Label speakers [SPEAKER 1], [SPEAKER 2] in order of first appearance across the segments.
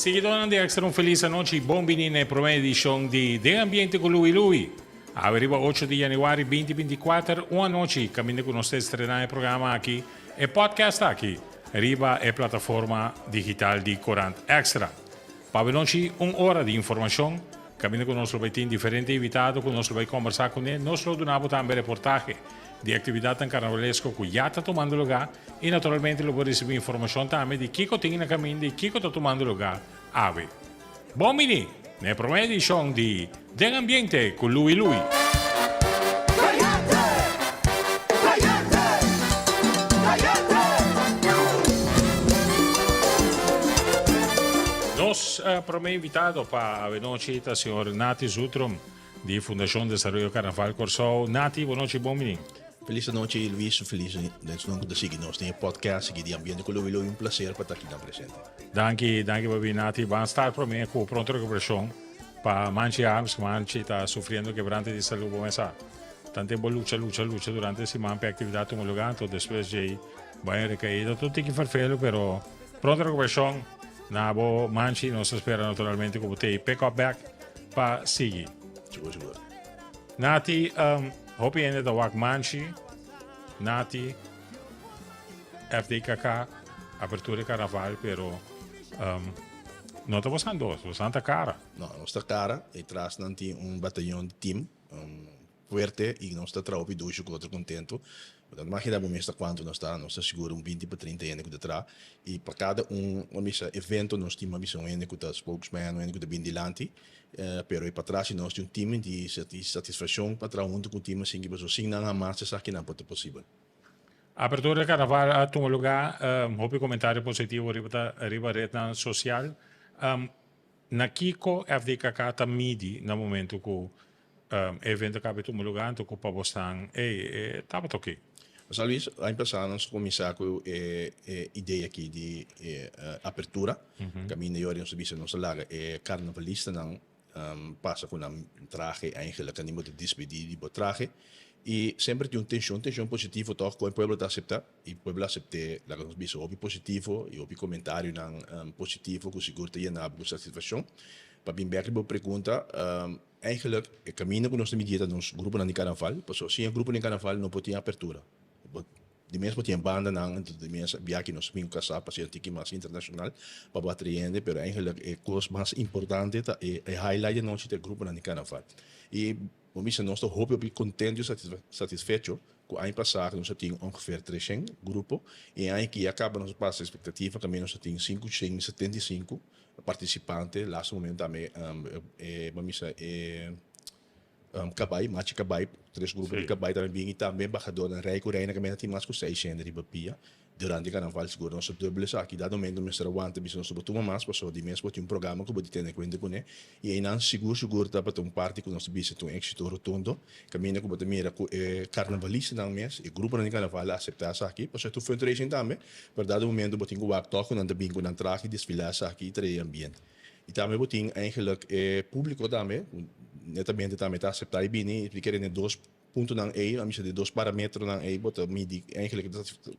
[SPEAKER 1] Siguidónan di Extra un felis anochi i bon bini na e promé edishon di Den Ambiente ku Louie Louie. Awe riba ocho di yanüari binti 24, un anochi kaminda ku nos ta estrená e programa aki, e podcast aki, riba e plataforma digital di Korant Extra. Pa awe nochi un ora di informashon, kaminda ku nos lo bai tin diferente invitado ku nos lo bai kombersá kuné. Nos lo duna bo tambe reportahe di aktividatnan karnavalesko ku ya ta tumando lugá i naturalmente lo bo risibí informashon tambe di kiko tin na kaminda i kiko ta tumando lugá awe. Bon bini na e promé edishon di Den Ambiente ku Louie Louie. Nos promé invitado pa awe nochi ta señor Nati Zutrom di Fundashon Desaroyo Karnaval Kòrsou. Nati, bon nochi, bon bini.
[SPEAKER 2] Felis anochi Luis, felis esnan ku ta sigui nos den e podcast sigui di Ambiente ku Louie Louie, un placer pa ta akinan presente.
[SPEAKER 1] Danki, danki pa bini Nati. Ban start prome ku pronto rekuperashon pa Manchi Harms. Manchi ta sufriendo kebrante di salú bo mesa. Tante bo lucha, lucha, lucha durante e siman pa e aktividat tuma lugá, anto despues djei bai un rekaida. Tur tiki ferfelu, pero pronto rekuperashon na bo Manchi. Nos ta spera naturalmente ku bo ta pick up back pa sigui.
[SPEAKER 2] Sigur, sigur.
[SPEAKER 1] Nati, hopi hende ta wak Manchi, Nati, FDKK, apertura di karnaval, pero no ta bosan dos, bosan ta kara.
[SPEAKER 2] No, nos ta kara, e tras nan tin un batayon di team fuerte y nos ta traha hopi dushi cu otro contento. Bo ta imagina bo mes ta cuanto nos ta, nos ta sigur un binti pa trinta hende cu ta traha y pa cada un, bo bisa, evento nos tin, bo bisa, un hende cu ta spokesman, un hende cu ta bin dilanti, pero e patras di nos tin un team di satisfaccion pa traha hunto cu un team asin, pasobra sin nan hamas esakinan por ta posibel.
[SPEAKER 1] Apertura di karnaval a tuma lugá, hopi komentario positivo riba ta riba retnan sosial. Na kiko FDKK ta midi na momento ku e evento kabe tuma lugá anto ku pa bosnan ey e tabata oké?
[SPEAKER 2] José Luis, aña pasá nos a kuminsá ku e idea aki di e apertura, kaminda yori nos a bisa nos a laga e karnavalistanan pasa ku nan trahe eigenlijk a bo ta dispedí di bo trahe i semper tin un tenshon, tenshon positivo tòg ku e pueblo ta aseptá i pueblo a asept'é laga nos bisa hopi positivo i hopi komentarionan positivo ku sigur ta yena bo ku satisfakshon. Pa bin bèk riba bo pregunta, Eigenlijk e kaminda ku nos ta midié ta nos gruponan di karnaval, pasobra sin e gruponan di karnaval no por tin apertura. Di mes por tin e bandanan, entonces di mes biaha nos bin kasá pa haci un tiki mas internashonal pa bo atrae hende, pero eigenlijk e kos mas importante ta e highlight di anochi ta e gruponan di karnaval. I bo bisa nos ta hopi hopi kontento i satisfecho ku aña pasá nos a tin ongeveer treshen grupo i e aña aki ya kaba nos a pasa espektativa kaminda nos a tin 575 Participante laatste momento tambe e bo misa e cabai machi cabai tres grupo di cabai tambe bin y tambe embahadornan rey cu reina caminda tin mas cu seis hende riba pia durante carnaval sigur nos a dubbel esaki dado momento mester a wanta bisa nos no por tuma mas pasobra di mes bo tin un programa cu bo di tene cuenta cune y eynan sigur sigur tabata un parti cu nos ta bisa ta un exito rotundo caminda cu bo ta mira cu e carnavalistanan mes e gruponan di carnaval a acepta esaki pasobra ta un fundraising tambe. Pero dado momento bo tin ku wak tòg ku nan ta bin ku nan trahe desfilá esaki i trae e ambiente. I tambe bo tin eigenlijk e públiko tambe ku netamente tambe ta aseptá i bini i kere den e dos puntonan ei, a misa den e dos parametronan ei bo ta midi eigenlijk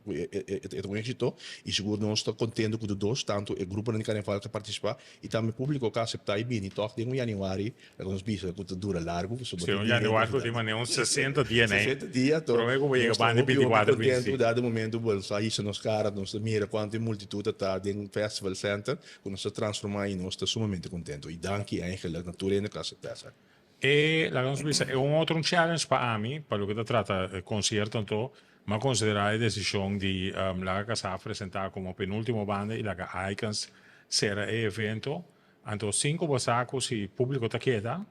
[SPEAKER 2] ku e ta un éksito i sigur nos ta kontento ku tur dos, tantu e gruponan di karnaval ku ta partisipá i tambe e públiko ku a aseptá i bini tòg den un yanüari Laga nos bisa ku ta dura largu
[SPEAKER 1] pasobra Sí, un januari ku tin manera un 60 dia nei.
[SPEAKER 2] 60 dia to.
[SPEAKER 1] Prome ku bo yega banda di 24,
[SPEAKER 2] 25. Dado momento bo sa hisa nos kara, nos ta mira kuantu e multitut a ta den Festival Center ku nos ta transforma i nos ta sumamente kontento. I danki eigenlijk na tur hende ku a asepta esaki.
[SPEAKER 1] E, laga nos bisa, e un otro un challenge pa ami, pa loke ta trata e konsierto anto, m'a konsidera e desishon di laga Kasá presenta komo penultimo banda i laga Icons sera e evento. Anto sin ku bo sa ku si públiko ta keda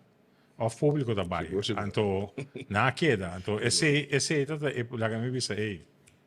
[SPEAKER 1] òf públiko ta bai. Anto nan a keda. Anto esei esei ta e laga mi bisa ey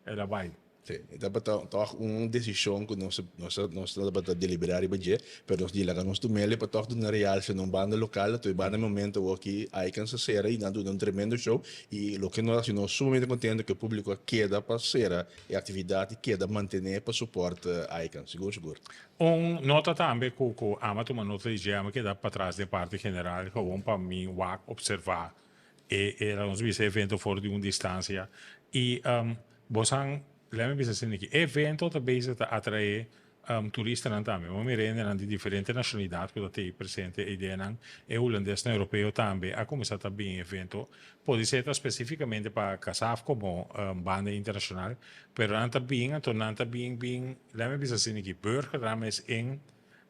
[SPEAKER 1] el a bai.
[SPEAKER 2] Sí, e tabata tòg un desishon ku nos nos nos tabata deliberá riba dje, pero nos di laga nos tum'el pa tòg duna realse na un banda lokal, anto e banda momento awor aki Icons a sera i nan duna un tremendo show i loke nos hasi nos sumamente kontento ku e públiko a keda pa sera e aktividat i keda mantené pa supòrt Icons, sigur sigur.
[SPEAKER 1] Un nota tambe cu cu ama tuma nota di dje, ama keda patras den parti general gewoon pa mi wak observa e e laga nos bisa evento for di un distancia y bosan lemme bisa asina aki e evento ta bezig ta atrae. Turistanan tambe. Bo mira hendenan di diferente nashonalidat ku ta tei presente e ideanan. E hulandesnan europeo tambe a kuminsá ta bin evento. Podisé ta spesífikamente pa Kasaf komo banda internashonal, pero nan ta bin, anto nan ta bin bin, lèt mi bisa asina aki, burger nan mes en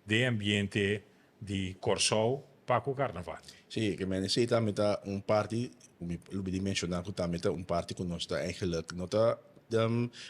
[SPEAKER 1] den ambiente di Kòrsou pa ku karnaval.
[SPEAKER 2] Sí, ke men esei tambe ta un parti ku mi lo bini menshoná ku tambe ta un parti ku nos ta eigenlijk no ta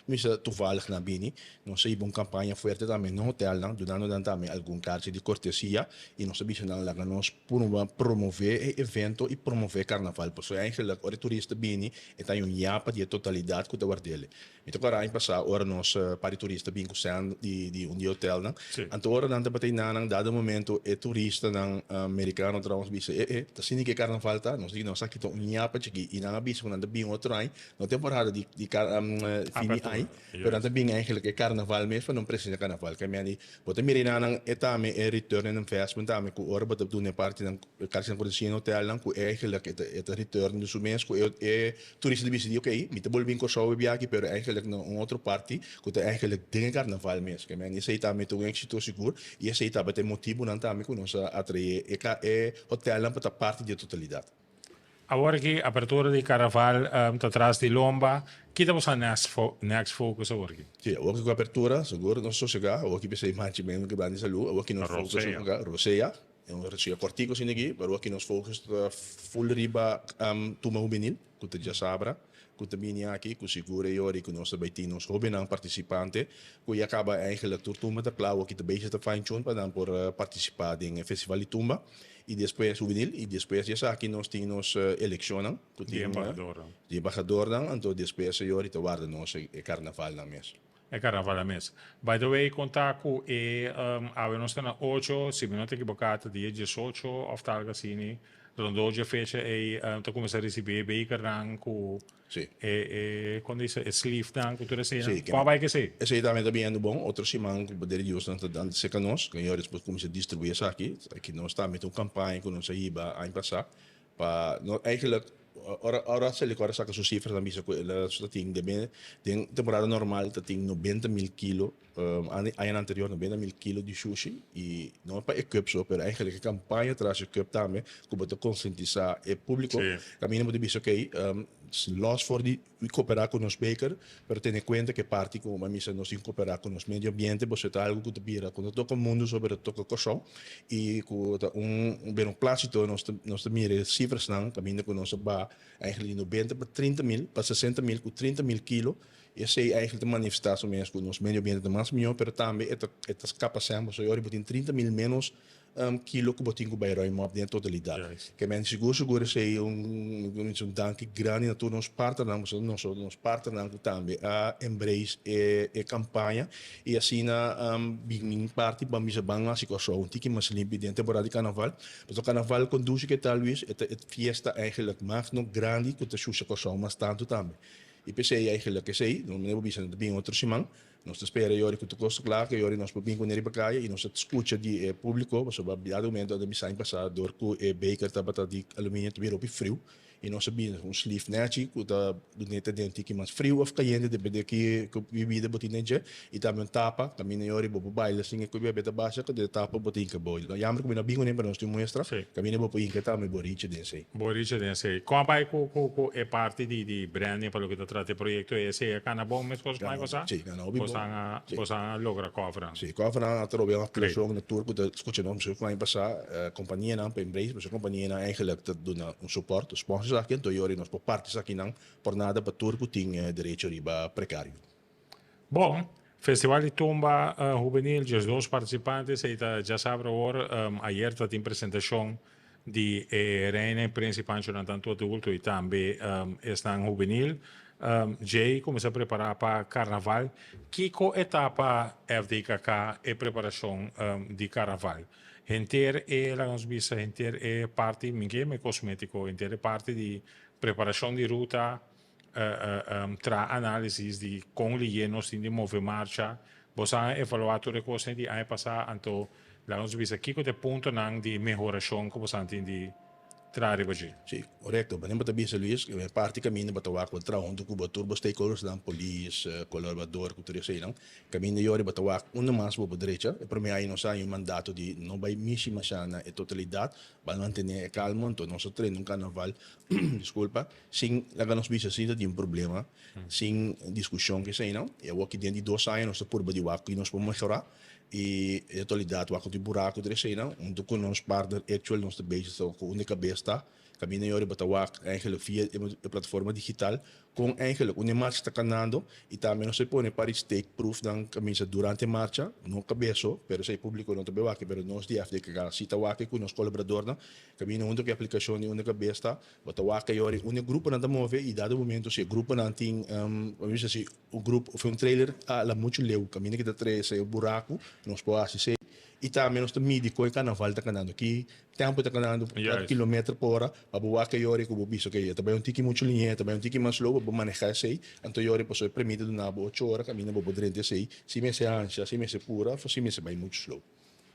[SPEAKER 2] mester toevallig na bini. Nos a hiba un kampaña fuerte tambe na hotelnan, dunando nan tambe algun karchi di kortesia i nos a bisa nan laga nos purba promové e evento i promové karnaval pasobra eigenlijk ora e turista bini e ta un yapa di e totalidat ku ta ward'el. Mi ta kòrda aña pasá ora nos par di turista bin ku sèn di un di e hotelnan. Anto ora nan tabata einan nan dado momento e turistanan merikano trouwens bisa, e e, ta asina ke karnaval ta? Nos di nos a kita un ñapa chikí i nan a bisa ku nan ta bin otro aña, no temporada di di fin di aña, pero nan ta bin eigenlijk e karnaval mes pa nan presensia karnaval. Ke meni bo ta mira einan nan e tambe e return on investment tambe ku ora bo ta duna e partinan karchinan kortesía na hotelnan ku eigenlijk e ta return di su mes ku e Turista ta bisa di, ok, mi ta bolbe bin Kòrsou e biaha aki, pero eigenlijk na un otro parti ku ta eigenlijk den e karnaval mes. Ke men esei tambe ta un éksito sigur i esei tabata e motibunan tambe ku nos a atraé e e hotelnan pa ta parti di e totalidat.
[SPEAKER 1] Awor aki apertura di karnaval ta tras di lomba, ki ta boso next next focus awor aki?
[SPEAKER 2] Si, awor aki ku apertura sigur nos sosegá, awor aki p'esei manchi men ke banda di salú, awor aki nos focus Rosea. E un rechia kòrtiku asina aki, pero aki nos focus ta full riba Tumba Hubenil, ku ta djasabra, ku ta bini aki, ku sigur e yori ku nos ta bai tin nos hóbennan partisipante, ku ya kaba eigenlijk tur tumba ta kla, awor ki ta bezig ta fine tune pa nan por partisipá den e festival di tumba i despues hubenil, i despues di esaki nos tin nos elekshonnan ku tin
[SPEAKER 1] Di embahadornan.
[SPEAKER 2] Di embahadornan, anto despues e yori ta warda nos e karnavalnan mes.
[SPEAKER 1] E carnaval mes. By the way, con ta cu e awe nos ta na ocho, si mi no ta equiboca ta dia diesocho of ta algo asini, rondó dje fecha ey ta cuminsa ricibi e bekernan cu
[SPEAKER 2] Sí.
[SPEAKER 1] e e con dice e sleevenan cu tur eseynan.
[SPEAKER 2] Sí,
[SPEAKER 1] Cua bay cu esey?
[SPEAKER 2] Esey tambe ta biniendo bon. Otro siman cu poder di Dios nan ta dando cerca nos, cu e ora despues cuminsa distribui esaki. Aki nos tambe ta un campaña cu nos a hiba aña pasa Pa no eigenlijk ora ora Selikor a saka su sifras nan bisa ku el a ta tin den den temporada normal ta tin 90.000 kilo añanan anterior 90.000 kilo di shushi i no pa e cup so pero eigenlijk e kampaña tras e cup tambe ku bo ta konsientisá e públiko kaminda bo ta bisa okey los for di koperá ku nos beker pero tene kuenta ku e parti ku bo misa nos tin koperá ku nos medio ambiente boso ta algu ku ta bira ku no toka mundu so pero ta toka Kòrsou i ku ta un bira un plásito nos ta nos ta mira e sifrasnan kaminda ku nos a baha eigenlijk di 90 pa 30 mil pa 60 mil ku 30 mil kilo i esei eigenlijk ta manifestá su mes ku nos medio ambiente ta mas mihó pero tambe e ta e ta skapa sèn pasobra ora bo tin 30 mil ménos kilo ku bo tin ku bai ruim op den e totalidat. Ke men sigur sigur esei un un danki grandi na tur nos partnernan pasobra nos nos partnernan ku tambe a embrace e e kampaña i asina bin parti pa bisa ban hasi Kòrsou un tiki mas limpi den temporada di karnaval. Pasobra karnaval kon dushi ke ta Luis e ta e fiesta eigenlijk magno grandi ku ta shusha Kòrsou mas tantu tambe. I p'esei eigenlijk esei no bo bisa no ta bin otro siman. Nos ta spera yori ku tur kos ta kla, ku yori nos por bin kuné riba kaya i nos ta skucha di e públiko, pasobra bia di momento a bisa aña pasá dor ku e beker tabata di aluminio ta bira hopi friu i nos a bini un sleeve nèchi ku ta dun'é ta den un tiki mas friu òf kayente depende ki bibida bo tin den dje i tambe un tapa kaminda yori bo por baila sin e ku bebe ta basha ku den e tapa bo ta hinka bo. Yamber ku mi no a bin kuné pa nos tin muestra kaminda bo por hinka tambe borichi den esei.
[SPEAKER 1] Borichi den esei. Kon a bai ku ku ku e parti di di branding pa loke ta trata e proyekto esei a kana bon meskos ku aña pasá?
[SPEAKER 2] Sí, kana hopi bon.
[SPEAKER 1] Bosan a bosan a logra kòfra?
[SPEAKER 2] Sí, kòfra a trobe un apelashon na tur ku ta skucha nos meskos ku aña pasá kompanianan pa embrace pasobra kompanianan eigenlijk ta duna un support, sponsors aki anto yori nos por parti esakinan por nada pa tur ku tin derecho riba prekario.
[SPEAKER 1] Bon, Festival di Tumba Hubenil, 12 participante, esey ta djasabra awor. Ayer ta tin presentacion di e Reina y Prins y Panchonan tanto adulto y tambe esnan hubenil. Djey cuminsa prepara pa Carnaval. Kico e ta pa FDKK e preparacion di Carnaval? Henter e, laga nos bisa, henter e parti, mi ke me cosmetico, henter e parti di preparacion di ruta, Traha análisis di kon lihé nos tin di move marcha. Bo sa a evaluá tur e kosnan di aña pasá, anto laga nos bisa kiko ta e puntonan di mehorashon ku bo sa tin di traha riba dje.
[SPEAKER 2] Sí, korekto. Bo ta bisa, Luis, e parti kaminda bo ta wak bo traha huntu ku bo tur bo stakeholders nan, polis, kolaborador ku tur eseinan. Kaminda yori bo ta wak unda mas bo por drecha. E promé aña nos a haña un mandato di no bai mishi masha na e totalidat, ban mantené e kalmo. Anto nos a trena un karnaval, diskulpa, sin laga nos bisa sin ta tin un problema, sin diskushon ku eseinan. I awor ki den di 2 aña nos ta purba di wak ki nos por mehorá i e totalidat wak ku tin buraku tur eseinan. Huntu ku nos partner Actual nos ta bezig ta ku unda e kabes ta. Kaminda yori bo ta wak eigenlijk via e plataforma digital kon eigenlijk unda e marcha ta kanando i tambe nos ta pone par di steekproefnan kaminsa durante e marcha, no kabeso, pero esei publiko no ta bai wak pero nos di FDKK si ta wak ku nos kolaboradornan kaminda huntu ku e aplikashon di unda e kabes ta, bo ta wak yori unda e gruponan ta move i dado momento si e gruponan tin bo bisa si un grupo of un trailer a la muchu leu kaminda ki ta trese e buraku nos por hasi esei i tambe nos ta midi kon e karnaval ta kanando ki tempu ta kanando kuantu kilometer pa ora pa bo wak e yori ku bo bisa oke e ta bai un tiki muchu liñe e ta bai un tiki mas slow pa bo maneha esei anto yori pasobra e permiti duna bo ocho ora kaminda bo por drenta esei si mester ansha si mester pura of si mester bai muchu slow.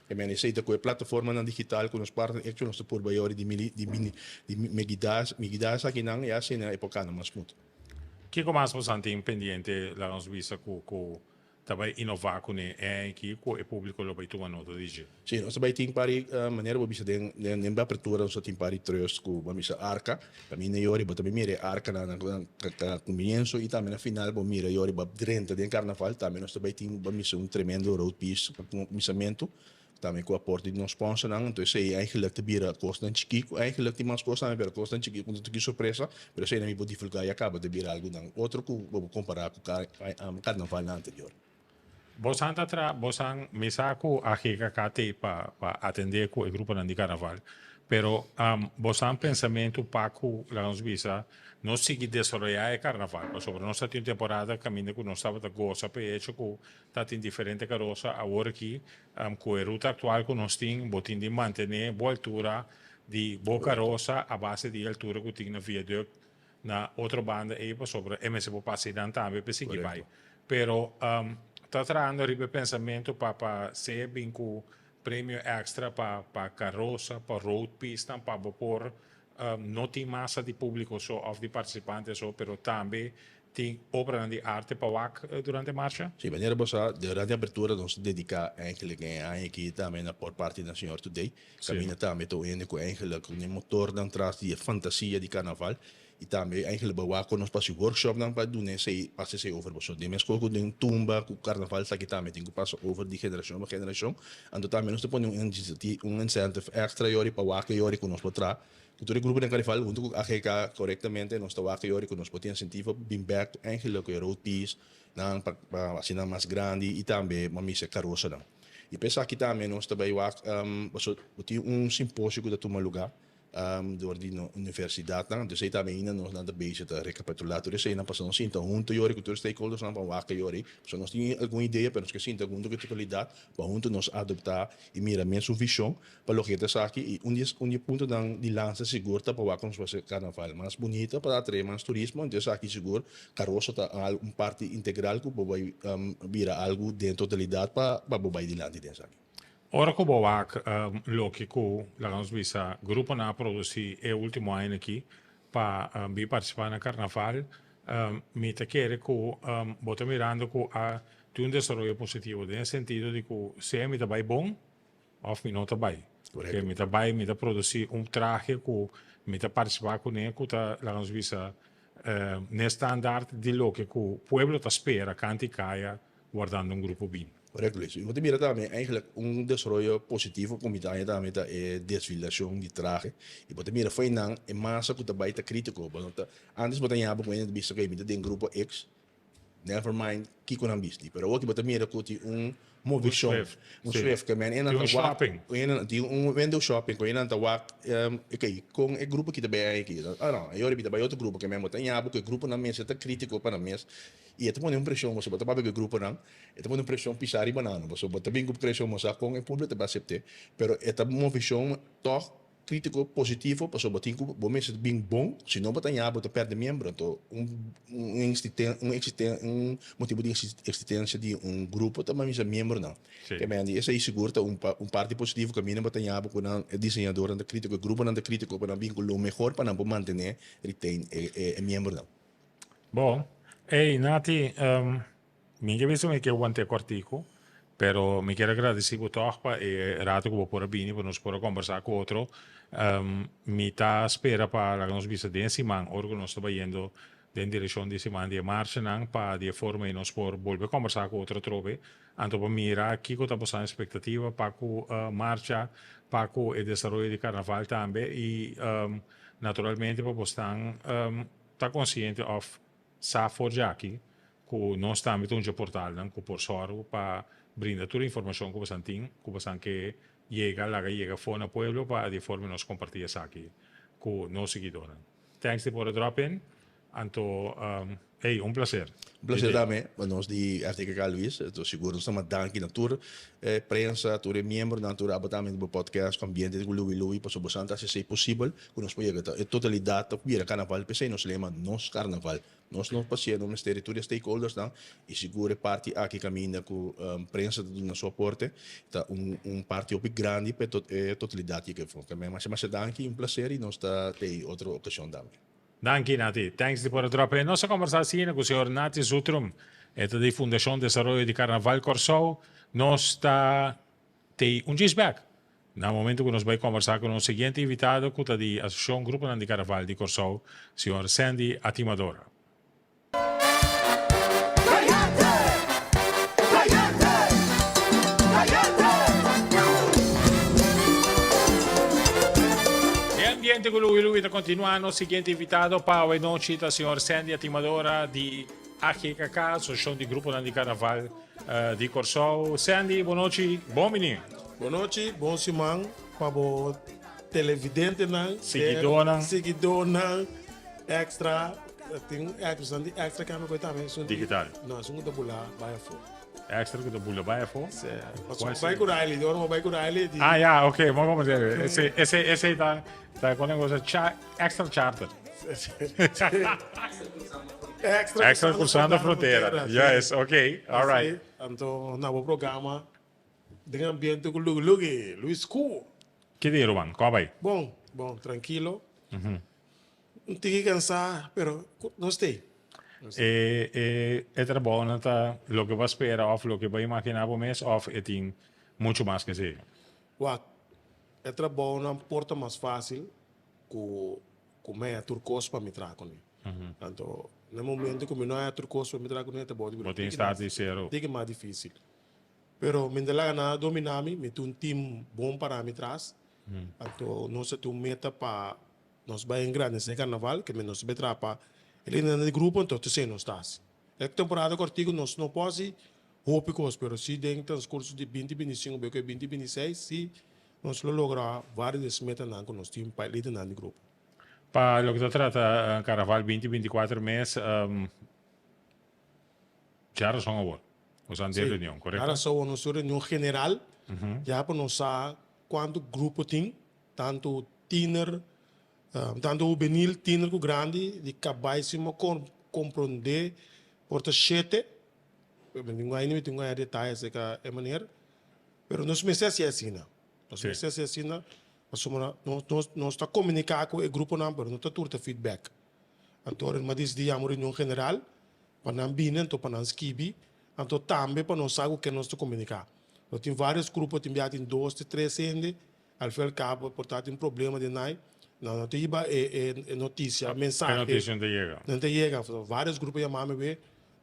[SPEAKER 2] E mene esei ta ku e plataformanan digital ku nos partner Actual nos ta purba yori di mili di mini di megida migida esakinan i asina e por kana mas smooth.
[SPEAKER 1] Kiko mas bosan tin pendiente laga nos bisa ku ku ta bai inová kuné e aki ku e públiko lo bai tuma nota di dje?
[SPEAKER 2] Sí, nos ta bai tin pari manera bo bisa den den den apertura nos ta tin pari trust ku bo a bisa arka. Kaminda yori bo ta bai mira e arkanan na na kumienso i tambe na final bo mira yori bo a drenta den karnaval. Tambe nos ta bai tin bo a misa un tremendo road piece pa kuminsamentu tambe ku aporte di nos sponsornan. Anto esei eigenlijk ta bira kosnan chikí ku eigenlijk tin mas kos tambe pero kosnan chikí ku ta tin sorpresa pero esei nan mi por divulgá ya kaba ta bira algu nan otro ku bo por kompará ku karnavalnan anterior.
[SPEAKER 1] Bosan ta tra, bosan mi sa ku AGKK t'ei pa pa atendé ku e gruponan di karnaval, pero bosan pensamentu pa ku laga nos bisa no sigui desaroyá e karnaval, pasobra nos ta tin un temporada kaminda ku nos tabata gosa pa e hecho ku ta tin diferente karosa, awor aki ku e ruta aktual ku nos tin bo tin di mantené bo altura di bo karosa a base di e altura ku tin na viaduct na otro banda ei pasobra e mester por pasa einan tambe pa e sigui bai. Pero ta trahando riba e pensamentu pa pa sea bin ku premio extra pa pa karosa, pa road pisnan pa bo por no tin masa di publico so of di participante so pero tambe tin obranan di arte pa wak durante e marcha.
[SPEAKER 2] Sí, manera bo sa durante e apertura nos ta dedica eigenlijk e aña aki tambe na por parti na Señor Today. Caminda tambe ta un hende cu eigenlijk un e motornan tras di e fantasia di carnaval y tambe eigenlijk bo wak con nos pa haci workshopnan pa duna esey pasa esey over boso. Den mescos cu den tumba cu carnaval esaki tambe tin cu pasa over di generacion pa generacion. Anto tambe nos ta pone un un incentive extra yori pa wak yori cu nos por traha cu tur e grupo den carnaval hunto cu AGK corectamente nos ta wak yori cu nos por tin incentivo pa bin bek eigenlijk cu e road piece nan pa pa haci nan mas grandi y tambe pa misa e carosanan. I pa esaki tambe nos ta bai wak pasobra bo tin un simposio ku ta tuma lugá dor di nos universidatnan. Entonces ei tambe ainda nos nan ta bezig ta rekapitulá tur eseinan pasobra nos sinta huntu yori ku tur e stakeholdersnan pa wak yori. Pasobra nos tin algun idea pero nos ke sinta huntu ku e totalidat pa huntu nos adoptá i mira mesun vishon pa loke ta esaki. I un di e un di e puntonan di lansa sigur ta pa wak ku nos por hasi karnaval mas bunita pa atraé mas turismo. Entonces esaki sigur Karoso ta un parti integral ku bo bai bira algu den totalidat pa pa bo bai dilanti den esaki.
[SPEAKER 1] Ora ku bo wak loke ku, laga nos bisa, gruponan a produsí e último aña aki pa bin partisipá na karnaval, mi ta kere ku bo ta mirando ku a tin un desaroyo positivo den e sentido di ku sea mi ta bai bon Of mi no ta bai. Ke mi ta bai, mi ta produci un trahe ku mi ta participa kuné ku ta, laga nos bisa, n'e standaard di loke ku pueblo ta spera kant i kaya wardando un grupo bin.
[SPEAKER 2] Korekto, Luis. I bo ta mira tambe eigenlijk un desaroyo positivo ku mi ta haña tambe ta e desfilacion di trahe. I bo ta mira fo'i nan e masa ku ta bai ta kritiko. Bo no ta, antes bo ta haña bo ku hende ta bisa oke mi ta den grupo X, Never mind kiko nan bisti, pero awor ki bo ta mira ku tin un movishon, un swift, ke men e nan ta wak, tin un window shopping ku e nan ta wak, ok, kon e grupo aki ta bai aki? Ah no, e ora mi ta bai otro grupo, ke men bo ta ña bo ku e gruponan mester ta kritiko pa nan mes, i e ta pone un preshon, pasobra bo ta papia ku e gruponan, e ta pone un preshon pisá riba nan, pasobra bo ta bin ku preshon, bo sa kon e publiko ta bai asept'é, pero e ta movishon tòg. Krítiko positivo, pasobra bo tin ku bo mester bin bon, si no bo ta ña bo ta pèrdè miembro. Anto un un un motibu di eksitensia di un grupo ta misa miembronan. Ke men di esei sigur ta un un parti positivo kaminda bo ta ña bo ku nan e diseñadornan ta krítiko, e gruponan ta krítiko pa nan bin ku lo mehor pa nan por mantené, retain, e miembronan.
[SPEAKER 1] Bon, ey Nati, Mi ke bisa mi ke want'é kòrtiku, pero mi kier a gradisí bo tòg pa e rato ku bo por a bini pa nos por a kòmbersá ku otro. Mi ta spera pa laga nos bisa den e siman ora ku nos ta bayendo den direkshon di siman di e marchanan pa di e forma ei nos por bolbe kòmbersá ku otro atrobe, anto pa mira kiko ta boso espektativa pa ku marcha, pa ku e desaroyo di karnaval tambe i naturalmente pa bosnan ta konsiente òf Sa for djaki ku nos tambe ta un dje portalnan ku por sòru pa brinda tur informashon ku bosan tin, ku bosan ke yega, laga yega for na pueblo pa di e forma nos kompartí esaki ku nos siguidónan. Thanks di por a drop in. Anto, ey, un plaser.
[SPEAKER 2] Un plaser tambe pa nos di RTKK Luis. Enton sigur nos ta manda danki na tur e prensa, tur e miembronan, tur abo tambe di bo podcast ku ambiente di ku Louie Louie pasobra bosan ta hasi esei posibel. Ku nos por yega ta e totalidat ta bira karnaval, p'esei nos lema Nos Karnaval. Nos no pasia no mester di tur e stakeholdersnan i sigur e parti aki kaminda ku prensa ta duna su aporte ta un un parti hopi grandi pa e totalidat yega afó. Tambe masha masha danki, un plaser i nos ta tei otro okashon tambe.
[SPEAKER 1] Danki Nati. Thanks di por a drop in. Nos a kombersá asina ku señor Nati Zutrum. E ta di Fundashon Desaroyo di Karnaval Kòrsou. Nos ta tei un djis bèk. Na momento ku nos bai kombersá ku nos siguiente invitado ku ta di Asosiashon Gruponan di Karnaval di Kòrsou, señor Sandy Atimadora. E ambiente ku Louie Louie ta kontinuá. Nos siguiente invitado pa awe nochi ta señor Sandy Atimadora di AGKK, Asosiashon di Gruponan di Karnaval di Kòrsou. Sandy, bon nochi, bon bini.
[SPEAKER 3] Bon nochi, bon siman pa bo televidentenan,
[SPEAKER 1] Siguidónan.
[SPEAKER 3] siguidónan, extra, tin un extra, di extra kami koe tambe, esun di,
[SPEAKER 1] Digital.
[SPEAKER 3] no, esun ku ta bula bai afó.
[SPEAKER 1] Extra ku ta bula bai afó?
[SPEAKER 3] Sí, pasobra bai ku Riley, di ora bo bai ku Riley di.
[SPEAKER 1] Ah, ya, ok, bo komprende. Ese, ese, ese ta, ta kon e cosa, cha, extra charter.
[SPEAKER 3] Extra,
[SPEAKER 1] Extra cruzando frontera. Yes, ok, all right.
[SPEAKER 3] Anto na bo programa Den ambiente ku lugi lugi, Luis Ku.
[SPEAKER 1] Ki di ruman? Kua bai?
[SPEAKER 3] Bon, bon, trankilo. Un tiki kansá, pero nos t'ei.
[SPEAKER 1] E e e trabounan ta loke bo a spera òf loke bo a imaginá bo mes òf e tin muchu mas ke esei?
[SPEAKER 3] Wak, e trabounan por ta mas fásil ku ku mi haya tur kos pa mi traha kuné. Anto, na e momento ku mi no haya tur kos pa mi traha kuné, e trabou ta bira
[SPEAKER 1] Bo tin start di sero.
[SPEAKER 3] tiki mas difísil. Pero mi no ta laga nada dominá mi, mi tin un team bon pará mi tras. Anto nos a tin un meta pa nos bai engrandesé karnaval, ke nos ta bai traha pa e lidernan di grupo, anto esei nos ta hasi. E temporada kòrtiku nos no por hasi hopi kos, pero si den transkurso di binti binti sinku bai ku e binti binti seis si nos lo logra vários di es metanan ku nos tin pa e lidernan di grupo.
[SPEAKER 1] Pa loke ta trata karnaval binti binti kuater mes, Djarason awor, nos a den reunion, korekto?
[SPEAKER 3] Djarason awor nos tin reunion general, ya pa nos sa kuantu grupo tin, tantu tiner, tantu hubenil, tiner ku grandi, di kabai si mi a komprondé por ta shete, ainda mi tin ku haña detaye aserka e manera, pero nos mester hasi asina, nos mester hasi asina pasobra nos ta komuniká ku e gruponan pero no ta tur ta feedback. Anto ora mi a disidí yama un reunion general pa nan bini anto pa nan skibi, anto tambe pa nos sa ku ken nos ta komuniká. Lo tin vários grupo, tin bia tin dos te tres hende, al fin al kabo por ta tin problema den nai, nan no ta hiba e e notisia,
[SPEAKER 1] E
[SPEAKER 3] mensahe.
[SPEAKER 1] notisia no ta yega.
[SPEAKER 3] No ta yega. Vários grupo yama mi awe,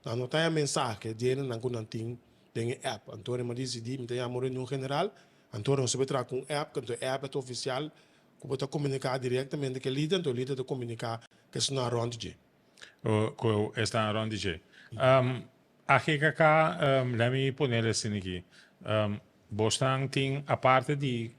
[SPEAKER 3] nan no ta haña mensahe di hendenan ku nan tin den e app. Anto ora mi a disidí mi ta yama un reunion general, anto ora nos ta bai traha ku un app, anto e app ta ofisial ku bo ta komuniká direktamente ku e lider, anto e lider ta komuniká ku esnan rònt dje.
[SPEAKER 1] Ku esnan rònt di dje. AGKK, lèt mi ponel esei aki. Bosnan tin aparte di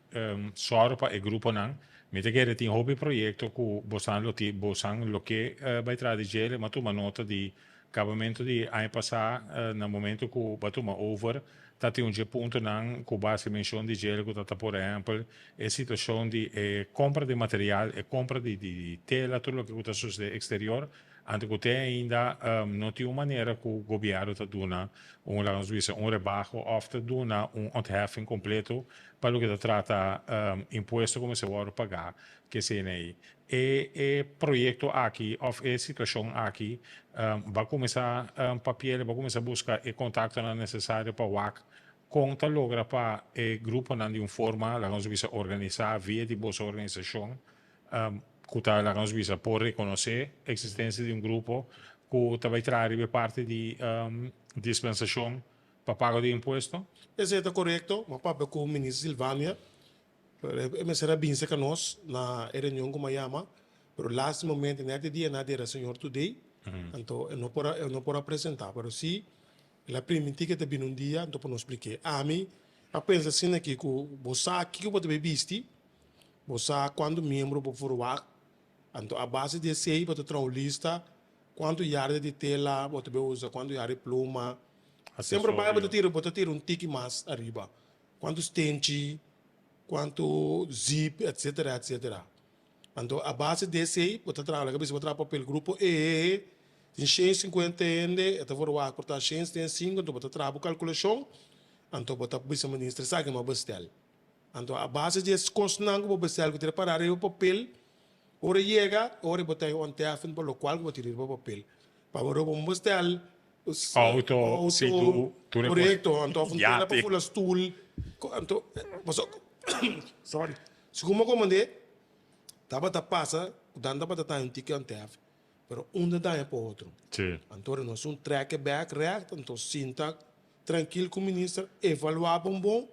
[SPEAKER 1] sòru pa e gruponan, mi ta kere tin hopi proyekto ku bosnan lo tin, bosan lo ke bai traha di dje, mi a tuma nota di Kabamentu di aña pasá na momentu ku bo a tuma over ta tin un dje puntonan ku bo a hasi menshon di djel ku ta ta por ehèmpel e situashon di e kompra di material, e kompra di di tela, tur loke ku ta susedé eksterior. Anto ku te ainda no tin un manera ku gobièrnu ta duna un laga nos bisa un rebaho òf ta duna un ontheffing kompleto pa loke ta trata impuesto ku mester wòrdu pagá Kesena ei. E e proyekto aki òf e situashon aki ba kuminsá papiel, ba kuminsá buska e kontaktonan nesesario pa wak kon ta logra pa e gruponan di un forma, laga nos bisa, organisá via di boso organisashon ku ta, laga nos bisa, por rekonosé eksistensia di un grupo ku ta bai traha riba e parti di dispensashon pa pago di impuesto.
[SPEAKER 3] Esei ta korekto, mi a papia ku Minister Silvania. Pero e mester a bin serka nos na e reunion ku mi a yama, pero laatste momento nèt e dia nan a dera señor Today, anto e no por a e no por a presentá, pero si el a primintí ku e ta bini un dia anto pa nos splik'é. Ami a pensa asina aki ku bo sa kiko bo ta bai bisti, bo sa kuantu miembro bo por wak, anto a base di esei bo ta traha un lista kuantu yarda di tela bo ta bai usa, kuantu yarda di pluma, semper bai bo ta tira bo ta tira un tiki mas ariba. Kuantu stenchi, kuantu zip, etcetera, etcetera. Anto a base di esei bo ta traha, laga bisa bo traha papel grupo E, tin 150 hende, e ta verwagt por ta 175, anto bo ta traha bo kalkulashon, anto bo ta bisa minister esaki mi a bestel. Anto a base di e kosnan ku bo bestel ku ta para riba papel, ora e yega, ora bo ta e ontheffing pa lokual ku bo tira riba papel. Pa bo roba un bestel
[SPEAKER 1] Auto, si tu, tur e
[SPEAKER 3] Correcto, anto of un tela pa fula stoel, anto, paso, sorry, segun mi a komand'é, tabata pasa ku nan tabata daña un tiki ontef, pero un ta daña pa otro.
[SPEAKER 1] Sí.
[SPEAKER 3] Anto ora nos un trek e bek règt, anto sinta trankil ku minister, evaluá bon bon,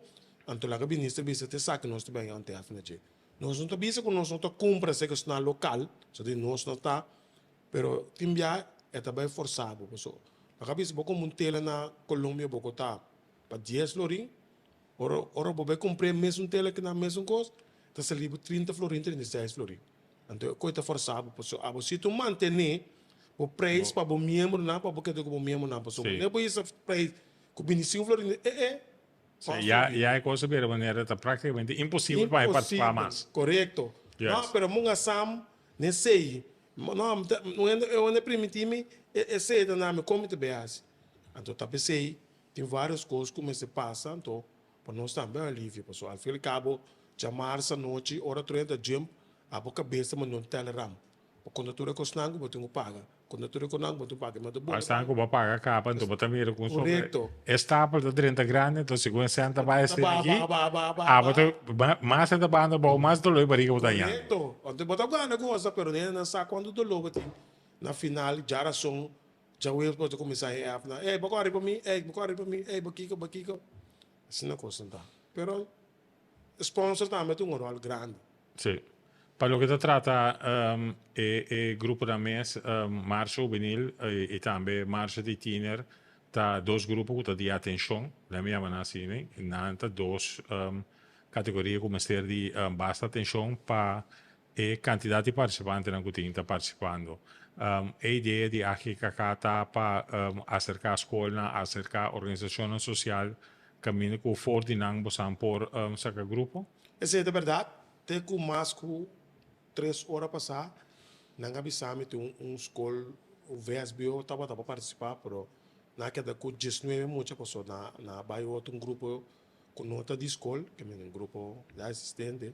[SPEAKER 3] anto laga minister bisa ta esaki nos ta bèn ontef na dje. Nos no ta bisa ku nos no ta kumpra esei ku esnan lokal, pasobra di nos no ta. Pero tin bia e ta bai forsa bo paso bo a bisa bo como un tela na Colombia Bogota pa dies florin ora ora bo bai compr'e mesun tela ki nan mesun cos ta sali bo 30 florin 36 florin anto e coy ta forsa bo paso abo si tu mantene bo prijs pa bo miembronan pa bo keda cu bo miembronan paso bo no por hisa prijs cu 25 florin eh eh.
[SPEAKER 1] Sí, ya, ya e cosa bira manera ta prácticamente imposible pa e participá mas.
[SPEAKER 3] Correcto.
[SPEAKER 1] Yes.
[SPEAKER 3] No, pero mun a sam nesei No, mi ta, un hende, un hende primintí mi, e esei ta na mi, kon mi ta bai hasi? Anto ta p'esei tin vários kos ku mester pasa, anto pa nos tambe un alivio, pasobra al fin al kabo djamarsa anochi ora tur hende ta djemp, abo kabes ta manda un telegram pa konta tur e kosnan ku bo tin ku paga, konta tur e kosnan ku bo tin ku paga, mi ta
[SPEAKER 1] Ora esnan ku bo a paga kaba, anto bo ta mira ku un sobre
[SPEAKER 3] Korekto.
[SPEAKER 1] e stapel ta drenta grandi, anto segun e sèn ta bai
[SPEAKER 3] Ta
[SPEAKER 1] asina
[SPEAKER 3] baha,
[SPEAKER 1] aki,
[SPEAKER 3] baha, baha, baha, baha,
[SPEAKER 1] abo
[SPEAKER 3] baha.
[SPEAKER 1] ta, mas e ta banda abou, mas doló e bariga bo ta hañando.
[SPEAKER 3] Korekto. Anto bo ta gana gosa, pero nena nan sa kuantu doló bo tin. Na final, djarason, djaweps bo ta kuminsá e app nan, ey, bo kòrre pa mi, ey, bo kòrre pa mi, ey, bo kiko, bo kiko. Asina kosnan ta. Pero sponsor tambe tin un ròl grandi.
[SPEAKER 1] Sí. Pa loke ta trata e e gruponan mes, Marcha Hubenil i tambe Marcha di Tiner ta dos grupo ku ta di atenshon, lei mi yama nan asina, nan ta dos kategoria ku mester di basta atenshon pa e kantidat di partisipantenan ku tin ta partisipando. E idea di AGKK ta pa aserká skolnan, aserká organisashonnan sosial kaminda ku for di nan bosan por saka grupo.
[SPEAKER 3] Esei ta bèrdat, te ku mas ku tres ora pasá nan a bisa mi tin un skol vsbo tabata pa partisipá pero nan a keda ku diesnuebe mucha pasobra nan a bai otro un grupo ku no ta di skol ke men un grupo ya existente.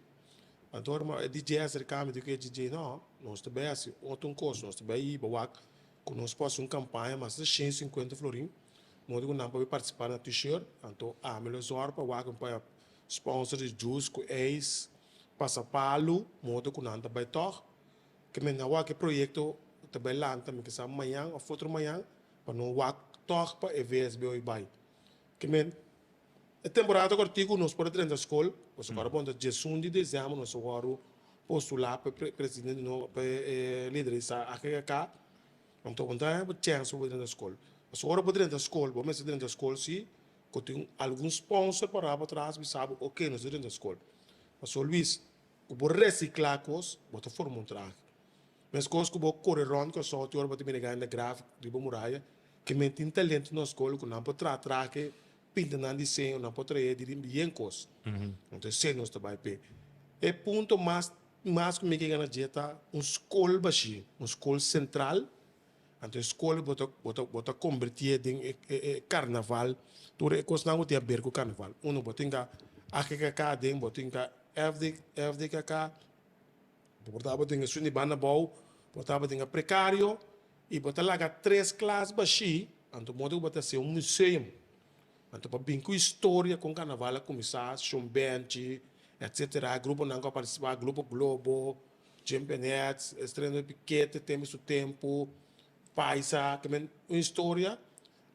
[SPEAKER 3] Anto ora e DJ a aserká mi di ku e DJ no nos ta bai hasi otro un kos nos ta bai hiba wak ku nos por hasi un kampaña mas di shen sinkuenta florin modo ku nan por bai partisipá na t-shirt anto ami lo zòrg pa wak mi por Sponsor di juice ku ijs, pasapalu, modo ku nan ta bai tòg. Ke men a wak e proyekto ta bai lanta mi kisa mañan òf otro mañan pa no wak tòg pa e VSBO i bai. Ke men e temporada ta kòrtiku nos por a drenta skol, pasobra ora bon ta 11 di desèmber nos a wòrdu postulá pa e presidente nobo pa e liderisá AGKK. Anto bo ta haña bo chèns pa bo drenta skol. Pasobra ora bo drenta skol bo mester drenta skol si Ku tin algun sponsor pará bo tras bisa bo oke nos ta drenta skol. Paso Luis, ku bo resiklá kos bo ta forma un trahe. Meskos ku bo kore rònt Kòrsou tur ora bo ta mira gana graf riba muraya, ke men tin talento na skol ku nan por traha trahe, pinta nan diseño, nan por trahe di bien kos. Anto esei nos ta bai p'e. E punto mas mas ku mi ke gana dje ta un skol bashí, un skol sentral. Anto e skol bo ta bo ta bo ta kombertié den e e karnaval, tur e kosnan ku tin aber ku karnaval. Uno bo tin ka AGKK aden, bo tin ka FD FDKK. Bo por tabatin esun di banda abou, bo tabatin a prekario i bo ta laga tres klas bashí, anto modo ku bo ta hasi un museum. Anto pa bin ku historia kon karnaval a kuminsá, Shon Benchi, etsetera, gruponan ku a partisipá, Grupo Globo, Jimpen Heads, Estreno de Pikete, Tembe Su Tempu, Paisa, ke men un historia.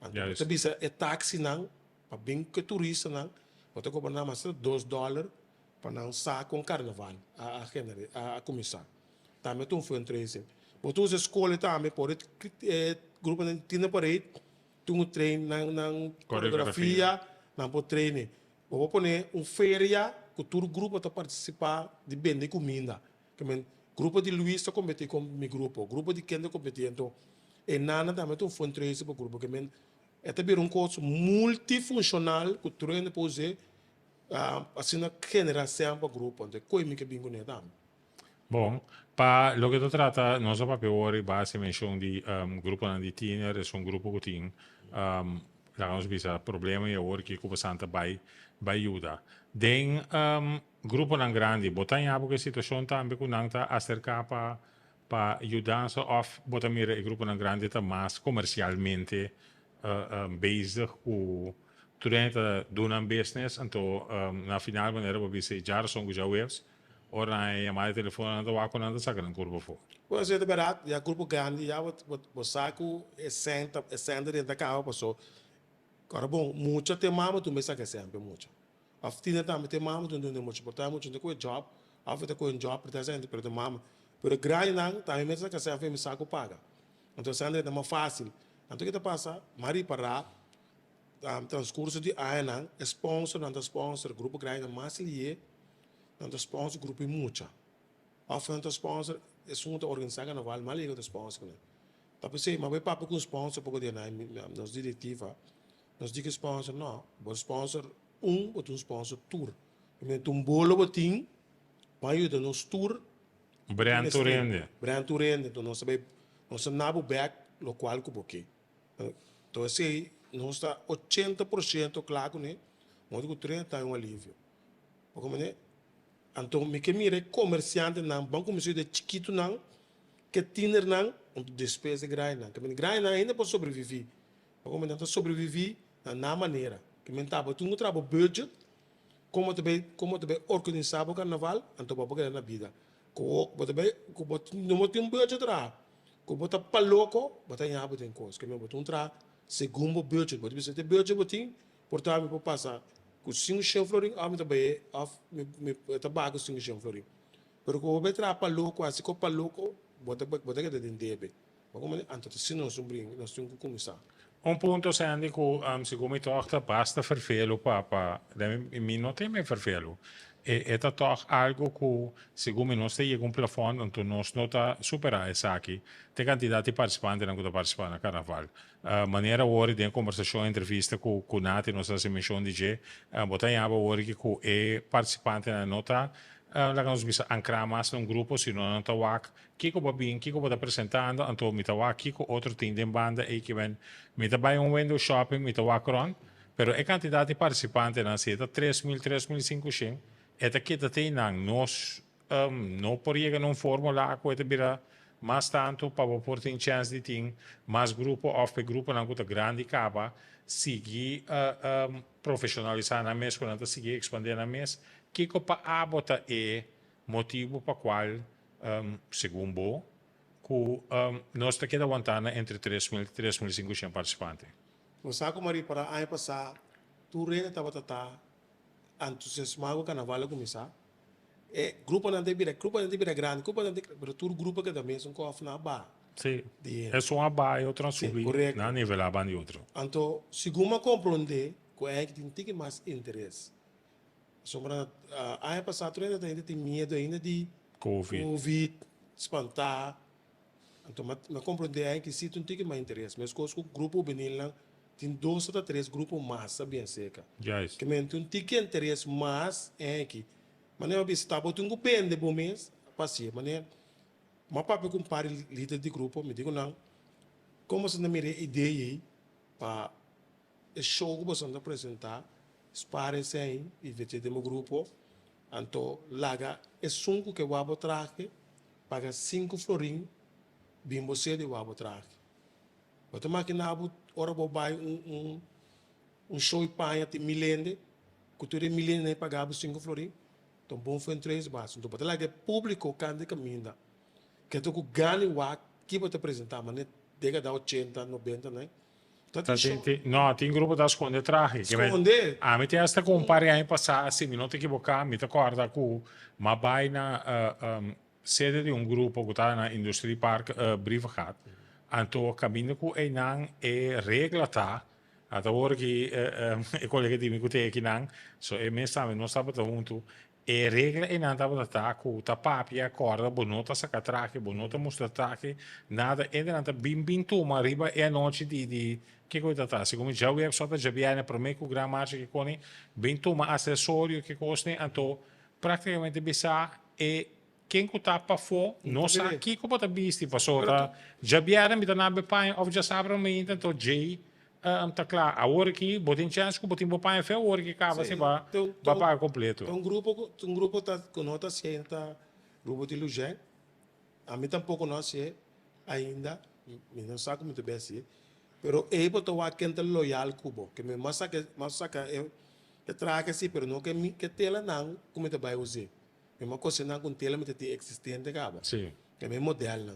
[SPEAKER 3] Anto bo ta bisa e taksinan pa bin ku e turistanan, bo ta kobra nan mas dos dòler Pa nan sa kon karnaval a a kuminsá. Tambe ta un fundraising. Bo ta usa e skol tambe por e gruponan di Tina Parade tin un train nan nan koreografia nan por train. Bo por pone un feria ku tur grupo ta partisipá di bende kuminda. Ke men grupo di Luis ta kompetí kon mi grupo, grupo di ken ta kompetí. Anto e nana tambe ta un fundraising pa grupo. Ke men e ta bira un kos multifunshonal ku tur hende por us'é. Asina genera semper grupo, anto e koe mi ke bin kuné tambe.
[SPEAKER 1] Bon, pa loke ta trata nos a papia awor riba hasi menshon di gruponan di tiner, esun grupo ku tin laga nos bisa problema i awor ki ku bosan ta bai bai yuda. Den gruponan grandi bo ta haña bo ku e situashon tambe ku nan ta aserká pa pa yudansa òf bo ta mira e gruponan grandi ta mas komersialmente bezig ku tur hende ta duna nan business anto na final manera bo bisa e djarason ku djaweps ora nan a yama di telefon nan ta wak ku nan ta saka nan kurpa afo.
[SPEAKER 3] Bueno si ta berdad ya grupo grandi ya bo sa ku e sèn ta e sèn ta drenta kaba paso ora bon mucha te mama tur mes saka e sèn pa e mucha of tiner tambe te mama tur duna e mucha por ta e mucha no ta kohe job of e ta kohe un job pero ta esei pero ta mama pero e grandinan tambe mes ta saka sèn pa e sa ku paga anto esei ta mas facil anto ke ta pasa mi a ripara transcurso di añanan e sponsornan ta sponsor grupo grandinan mas lié nan ta sponsor grupo di mucha of nan ta sponsor esun ku ta organisa carnaval mas lié ku ta sponsor kuné ta p'esei mi a bai papia ku un sponsor poko dia nan nos directiva nos di ku e sponsor no bo sponsor un bo ta un sponsor tur pasobra un bolo bo tin bo a yuda nos tur
[SPEAKER 1] Brand tur hende.
[SPEAKER 3] Brand tur hende enton nos ta bai nos ta na bo bek lokual ku bo ke. Enton esei nos ta 80% kla kuné, modo ku tur hende ta un alivio. Bo komprende? Anto mi ke mira e komersiantenan ban kuminsá yuda e chikitunan ke tinernan anto despues e grandinan. Ke men grandinan ainda por sobreviví. Bo komprende? Nan ta sobreviví na nan manera. Ke men tabatin un traha bo budget Kon bo ta bai kon bo ta bai organisá bo karnaval anto bo por keda na bida. Ku bo bo ta bai ku bo no bo tin un budget traha ku bo ta pa loko bo ta ña bo den kos. Keme bo tin un traha segun bo budget. Bo ta bisa te budget bo tin por ta mi por pasa ku sinku shen florin òf mi ta bai òf mi mi ta baha ku sinku shen florin. Pero ku bo bai traha pa loko hasi kos pa loko bo ta bo ta keda den debe. Bo komo anto ta si nos un bringa nos tin ku kuminsá.
[SPEAKER 1] Un punto Sandy ku segun mi tòg ta basta ferfelu pa pa mi no teme ferfelu e e ta tòg algu ku segun mi nos ta yega un plafòn anto nos no ta superá esaki te kantidat di partisipantenan ku ta partisipá na karnaval. Manera awor den kombersashon entrevista ku ku Nati nos a hasi menshon di dje bo ta yaba awor ku e partisipantenan no ta laga nos bisa ankrá mas na un grupo sino nan ta wak Kiko bo a bin, kiko bo ta presentando, anto mi ta wak kiko otro tin den banda ei ki men. Mi ta bai un window shopping, mi ta wak rond, pero e kantidat di partisipantenan si e ta 3000, 3500, e ta kita te einan. Nos no por yega na un formula ku e ta bira mas tantu pa bo por tin chèns di tin mas grupo òf pa e gruponan ku ta grandi kaba sigui profeshonalisá nan mes, ku nan ta sigui ekspandé nan mes. Kiko pa abo ta e motibu pa kual Segun bo, ku nos ta keda wantá na entre 3000 i 3500 partisipante.
[SPEAKER 3] Bo sa ku Marie para aña pasá tur hende tabata ta entusiasmá ku karnaval a kuminsá. E gruponan ta bira, gruponan ta bira grandi, gruponan ta pero tur grupo a keda mesun kòf nan a baha
[SPEAKER 1] Sí, di hende. Esun a baha e otro a subi, nan a nivelá banda di otro.
[SPEAKER 3] Anto, segun mi a komprondé ku e tin tiki mas interes. Pasobra aña pasá tur hende ta tin miedu ainda di
[SPEAKER 1] Covid.
[SPEAKER 3] Covid, spantá. Anto mi a komprondé aki si tin un tiki mas interes. Meskos ku grupo hubenilnan tin dos ota tres grupo mas ta bien seka.
[SPEAKER 1] Juist.
[SPEAKER 3] Ke men tin un tiki interes mas aki. Manera mi a bisa ta bo tin ku bende bo mes pa hasié. Manera mi a papia ku un par di lider di grupo mi di ku nan kon boso ta mira e idea ei pa e show ku boso ta presentá spar esei i vete den bo grupo anto laga esun ku ke wak bo trahe paga sinku florin bin bo sede wak bo trahe. Bo ta makina bo ora bo bai un un un show i paña tin mil hende ku tur e mil hende nan e paga bo sinku florin ta un bon fundraiser bo hasi. Anto bo ta laga e publico kanda e kaminda ke ta ku gana i wak ki bo ta presenta manera dekada ochenta nobenta nan ta
[SPEAKER 1] Ta
[SPEAKER 3] tin
[SPEAKER 1] tin
[SPEAKER 3] show.
[SPEAKER 1] tin no tin grupo ta skonde trahe. Ke men
[SPEAKER 3] Skonde.
[SPEAKER 1] ami tin hasta ku un par di aña pasá si mi no ta ekiboká mi ta kòrda ku m'a bai na Sede di un grupo ku ta na Industriepark Brievengat. Anto kaminda ku einan e regla ta, ata awor ki e kolega di mi ku ta ekinan, so e mes tambe nos tabata huntu, e regla einan tabata ta ku ta papia kòrda bo no ta saka trahe, bo no ta mustra trahe, nada, hendenan ta bin bin tuma riba e anochi di di kiko ta ta, segun mi djaweps òf ta djabièrnè promé ku gran marcha kikoni, bin tuma asesorio kikosnan, anto Práktikamente bisa e ken ku ta pafó no sa kiko bo ta bisti pasobra djabièrnè mi ta na be paña òf djasabra mainta anto djei ta kla. Awor aki bo tin chèns ku bo tin bo paña fe awor aki kaba si ba ba paga kompleto.
[SPEAKER 3] Ta un grupo ku un grupo ta ku no ta hasié ta grupo di Lujèn. Ami tampoko no hasié ainda mi no sa ku mi ta bai hasié pero ei bo ta wak ken ta loyal ku bo ke mi mas saka mas saka e E traha si, pero no ke mi ke telanan ku mi ta bai us'é. Mi a kose nan ku un tela mi ta tin eksistente kaba.
[SPEAKER 1] Sí.
[SPEAKER 3] Ke mi modelnan.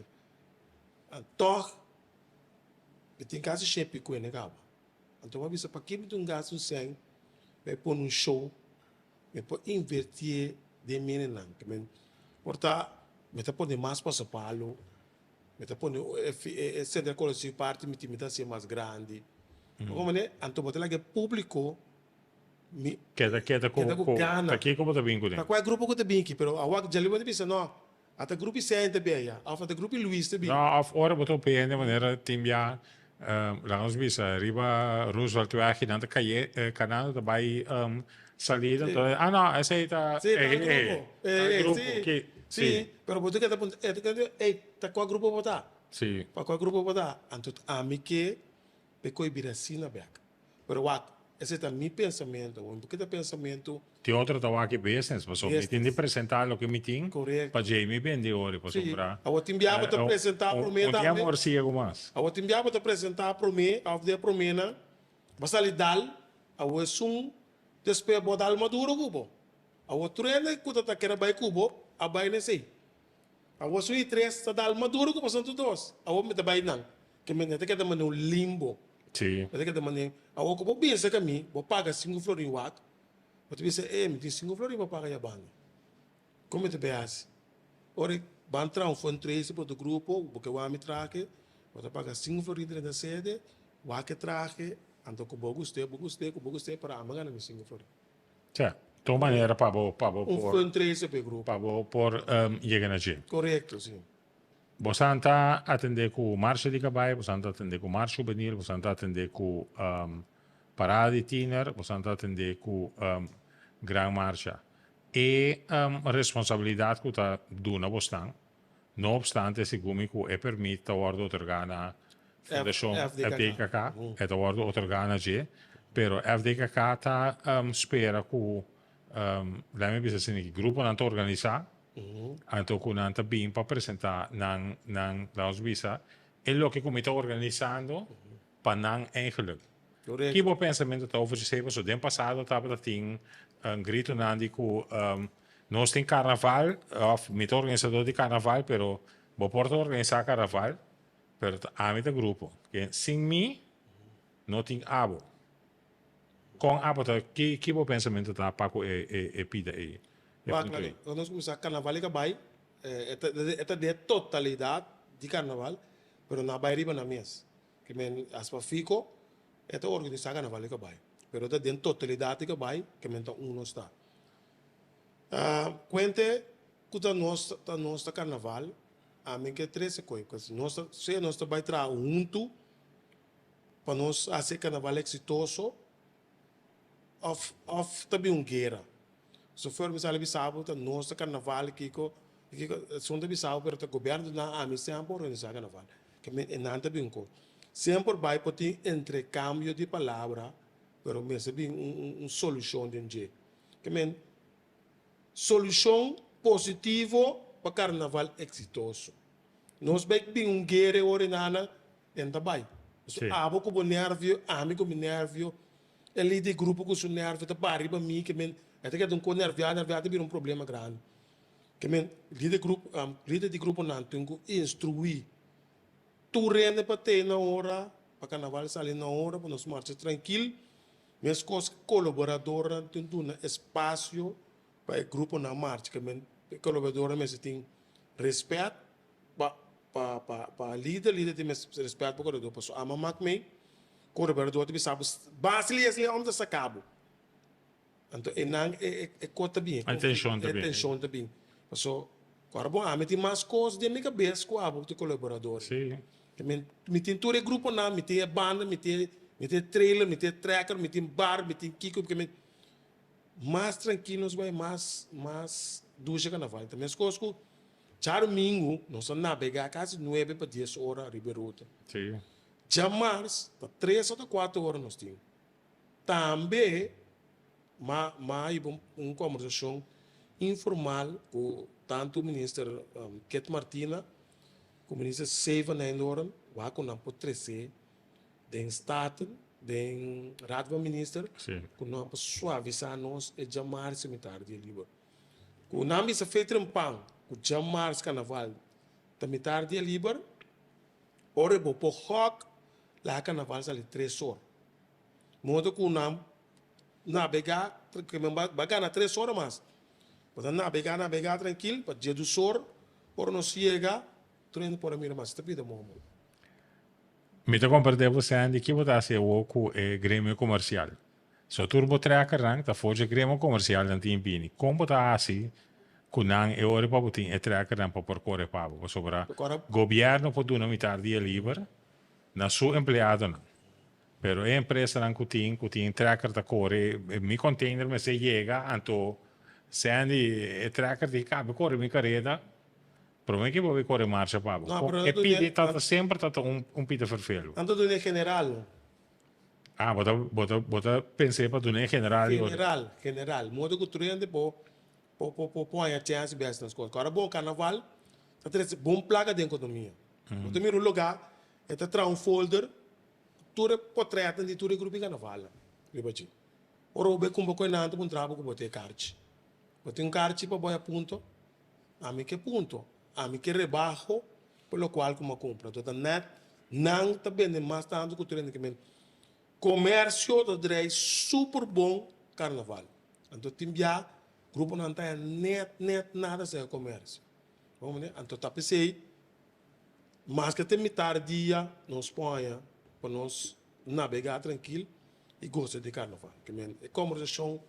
[SPEAKER 3] Tòg mi tin kasi shepi ku ene kaba. Anto mi a bisa pakiko mi tin un gasta un sèn pa e pone un show, mi por invertié den mi enenan. Ke men por ta mi ta pone mas pasapalo, mi ta pone e sentro kolosio parti mi tin mi ta hasié mas grandi. Bo komprende? Anto bo ta laga e públiko mi
[SPEAKER 1] Keda keda ku
[SPEAKER 3] keda ku
[SPEAKER 1] ku
[SPEAKER 3] gana.
[SPEAKER 1] ta kiko bo ta bin kuné?
[SPEAKER 3] Ta kua grupo ku ta bin aki? Pero awor djali bo ta bisa no, ata grupo Isén ta bin aya òf ata grupo Luis ta bin.
[SPEAKER 1] No, òf ora bo ta opi hende manera tin bia laga nos bisa riba Rooseveltweg nan ta kaye kanando ta bai salida
[SPEAKER 3] Sí.
[SPEAKER 1] enton ah no esei ta
[SPEAKER 3] Sí, tal
[SPEAKER 1] e
[SPEAKER 3] grupo.
[SPEAKER 1] tal
[SPEAKER 3] E,
[SPEAKER 1] grupo
[SPEAKER 3] sí,
[SPEAKER 1] ki
[SPEAKER 3] sí.
[SPEAKER 1] sí.
[SPEAKER 3] Pero bo ta keda puntra e ta keda ey ta kua grupo bo ta?
[SPEAKER 1] Sí.
[SPEAKER 3] Pa kua grupo bo ta? Anto ami ke p'e koe bira asina bek. Pero wak, esei ta mi pensamentu. Awor, mi por kita pensamentu.
[SPEAKER 1] Tin otro ta wak e business, pasobra mi tin di
[SPEAKER 3] Business.
[SPEAKER 1] presentá loke mi tin
[SPEAKER 3] Korekto.
[SPEAKER 1] pa djei mi bende ori,
[SPEAKER 3] Sí.
[SPEAKER 1] pasobra
[SPEAKER 3] Awor tin bia bo ta presentá promé
[SPEAKER 1] un tin
[SPEAKER 3] tambe.
[SPEAKER 1] amor sigue ku mas.
[SPEAKER 3] Awor tin bia bo ta presentá promé òf den proménan, bo sali dal, awor esun despues bo dal maduro ku bo. Awor tur hende ku ta ta kere bai ku bo a bai na esei. Awor esun di tres ta dal maduro ku bo esun di dos. Awor mi ta bai nan. Ke mi ta keda manera un limbo.
[SPEAKER 1] Sí.
[SPEAKER 3] Mi ta keda manera, awor ku bo bisa ku mi, bo paga sinku florin wak, bo ta bisa, e, mi tin sinku florin pa paga yabanda. Kon mi ta bai hasi? Ora e ban traha un fundraiser pa otro grupo, bo ke wak mi trahe, bo ta paga sinku florin drenta sede, wak e trahe, anto ku bo gust'é, bo gust'é, ku bo gust'é, pero ami a gana mi sinku florin.
[SPEAKER 1] Tja, ta un manera pa bo, pa bo
[SPEAKER 3] Un
[SPEAKER 1] por.
[SPEAKER 3] fundraiser pa e grupo.
[SPEAKER 1] Pa bo por yega na dje.
[SPEAKER 3] Korekto, sí.
[SPEAKER 1] Bosan ta atendé ku marsha di kabai, bosan ta atendé ku marsha hubenil, bosan ta atendé ku parada di tiner, bosan ta atendé ku gran marsha. E responsabilidat ku ta duna bosnan, no opstante segun mi ku e permit ta wòrdu otorgá na Fundashon FDKK, e ta wòrdu otorgá na dje, pero FDKK ta spera ku, laat mi bisa asina, gruponan ta organisá, Anto ku nan ta bin pa presentá nan nan laat ons bisa e loke ku mi ta organisando pa nan eigenlijk. Ki bo pensamentu ta over esei? Pasobra den pasado tabata tin gritonan di ku nos tin karnaval òf mi ta organisadó di karnaval pero bo por ta organisá karnaval pero ta ami ta grupo. Sin mi no tin abo. Kon abo ta ki ki bo pensamentu ta pa ku e e e pida ei? E
[SPEAKER 3] Wak,
[SPEAKER 1] punto ei.
[SPEAKER 3] ora nos kuminsá karnaval i ka bai, e ta e ta den e totalidat di karnaval, pero no a bai riba nan mes. Ke men Aspa Fico e ta organisá karnaval i ka bai, pero e ta den totalidat di ka bai ke men ta un nos ta. Kuente ku ta nos ta nos ta karnaval. Ami ke trese koi, pasobra nos ta, sea nos ta bai traha huntu pa nos hasi e karnaval eksitoso òf òf ta bin un guera. Sofer mi sali bisa bo ta nos ta karnaval kiko kiko esun ta bisa bo pero ta gobièrnu ta nan ami semper organisá karnaval. Ke men e nan ta bin ku semper bai por tin entrekambio di palabra pero mester bin un un un solushon den dje. Ke men Solushon positivo pa karnaval eksitoso. Nos bai bin un guera e ora enana, en ta bai. Pasobra abo ku bo nervio, ami ku mi nervio, e lider di grupo ku su nervio ta para riba mi, ke men e ta keda un ko nerviá, nerviá ta bira un problema grandi. Ke men lider grupo, lider di gruponan tin ku instruí tur hende pa tei na ora, pa karnaval sali na ora, pa nos marcha trankil. Meskos kolaboradornan tin duna espasio pa e gruponan marcha, ke men e kolaboradornan mester tin respèt pa pa pa pa lider, lider tin mester respèt pa kolaborador, pasobra ama mak mei kolaborador ta bisa bo basi li esei ora ta saka bo, anto einan e e kos ta bin,
[SPEAKER 1] E tenshon ta
[SPEAKER 3] e
[SPEAKER 1] bin.
[SPEAKER 3] tenshon ta bin, pasobra ora bo ami tin mas kos den mi kabes ku abo ku kolaborador.
[SPEAKER 1] Sí.
[SPEAKER 3] Mi tin tur e gruponan, mi tin e banda, mi tin mi tin e trailer, mi tin e trekker, mi tin bar, mi tin kiko, porque mi mas trankil nos bai mas mas dushi karnaval. Ta meskos ku djadumingu nos a nabegá kasi nuebe pa dies ora riba e ruta.
[SPEAKER 1] Sí.
[SPEAKER 3] Djamars ta tres ota kuater ora nos tin. Tambe ma ma hiba un kombersashon informal ku tantu minister Kit Martina Ku Minister C. van Nijndoorn wak ku nan por trese den Staten, den Raad van Minister, ku nan por suavisá nos e djamars mitar dia liber. Ku nan bisa fe trempan ku djamars karnaval ta mitar dia liber, ora bo por hòk laga karnaval sali tres or. Modo ku nan nabegá, ba gana tres ora mas. Bo ta nabegá, nabegá trankil pa dje dus or, ora nos yega, tur hende por a mira mas ta pida momo.
[SPEAKER 1] Mi ta komprendé bo, Sandy, ki bo ta hasi awor ku e gremio komersial? So tur bo trekkernan ta for dje gremio komersial nan tin bini. Kon bo ta hasi ku nan e ora pa bo tin e trekkernan pa por kore pa bo? Pasobra gobièrnu por duna mitar dia liber na su empleadonan. Pero e empresanan ku tin ku tin trekker ta kore mi container mester yega anto Sandy e trekker tin kabe kore mi kareda prome ke bo bay kore marcha pa bo.
[SPEAKER 3] No, pero
[SPEAKER 1] E pidi ta semper ta ta un pita ferfelu.
[SPEAKER 3] Nan ta duna e general no.
[SPEAKER 1] Ah bo ta bo ta bo ta pens'é pa duna e general i otro.
[SPEAKER 3] General, general. Modo ku tur hende por por por por haña chèns bes nan skol. Ora bon karnaval ta trese bon plaka den ekonomia. Bo ta mira un lugá e ta traha un folder Tur e potretnan di tur e grupo di karnavalnan riba dje. Ora bo bai kumpra ku e nan ta puntra bo ku bo tin e karchi. Bo tin un karchi pa bai a punto? Ami ke punto. Ami ke rebaho pa lokual ku mi a kumpra. Anto ta nèt nan ta bende mas tantu ku tur hende ke bende. Komersio ta drei super bon karnaval. Anto tin bia gruponan ta haña nèt nèt nada serka komersio. Bo comprende? Anto ta p'esei. Maske te mitar dia nos poña pa nos nabegá trankil i gosa di karnaval. Ke men e kombersashon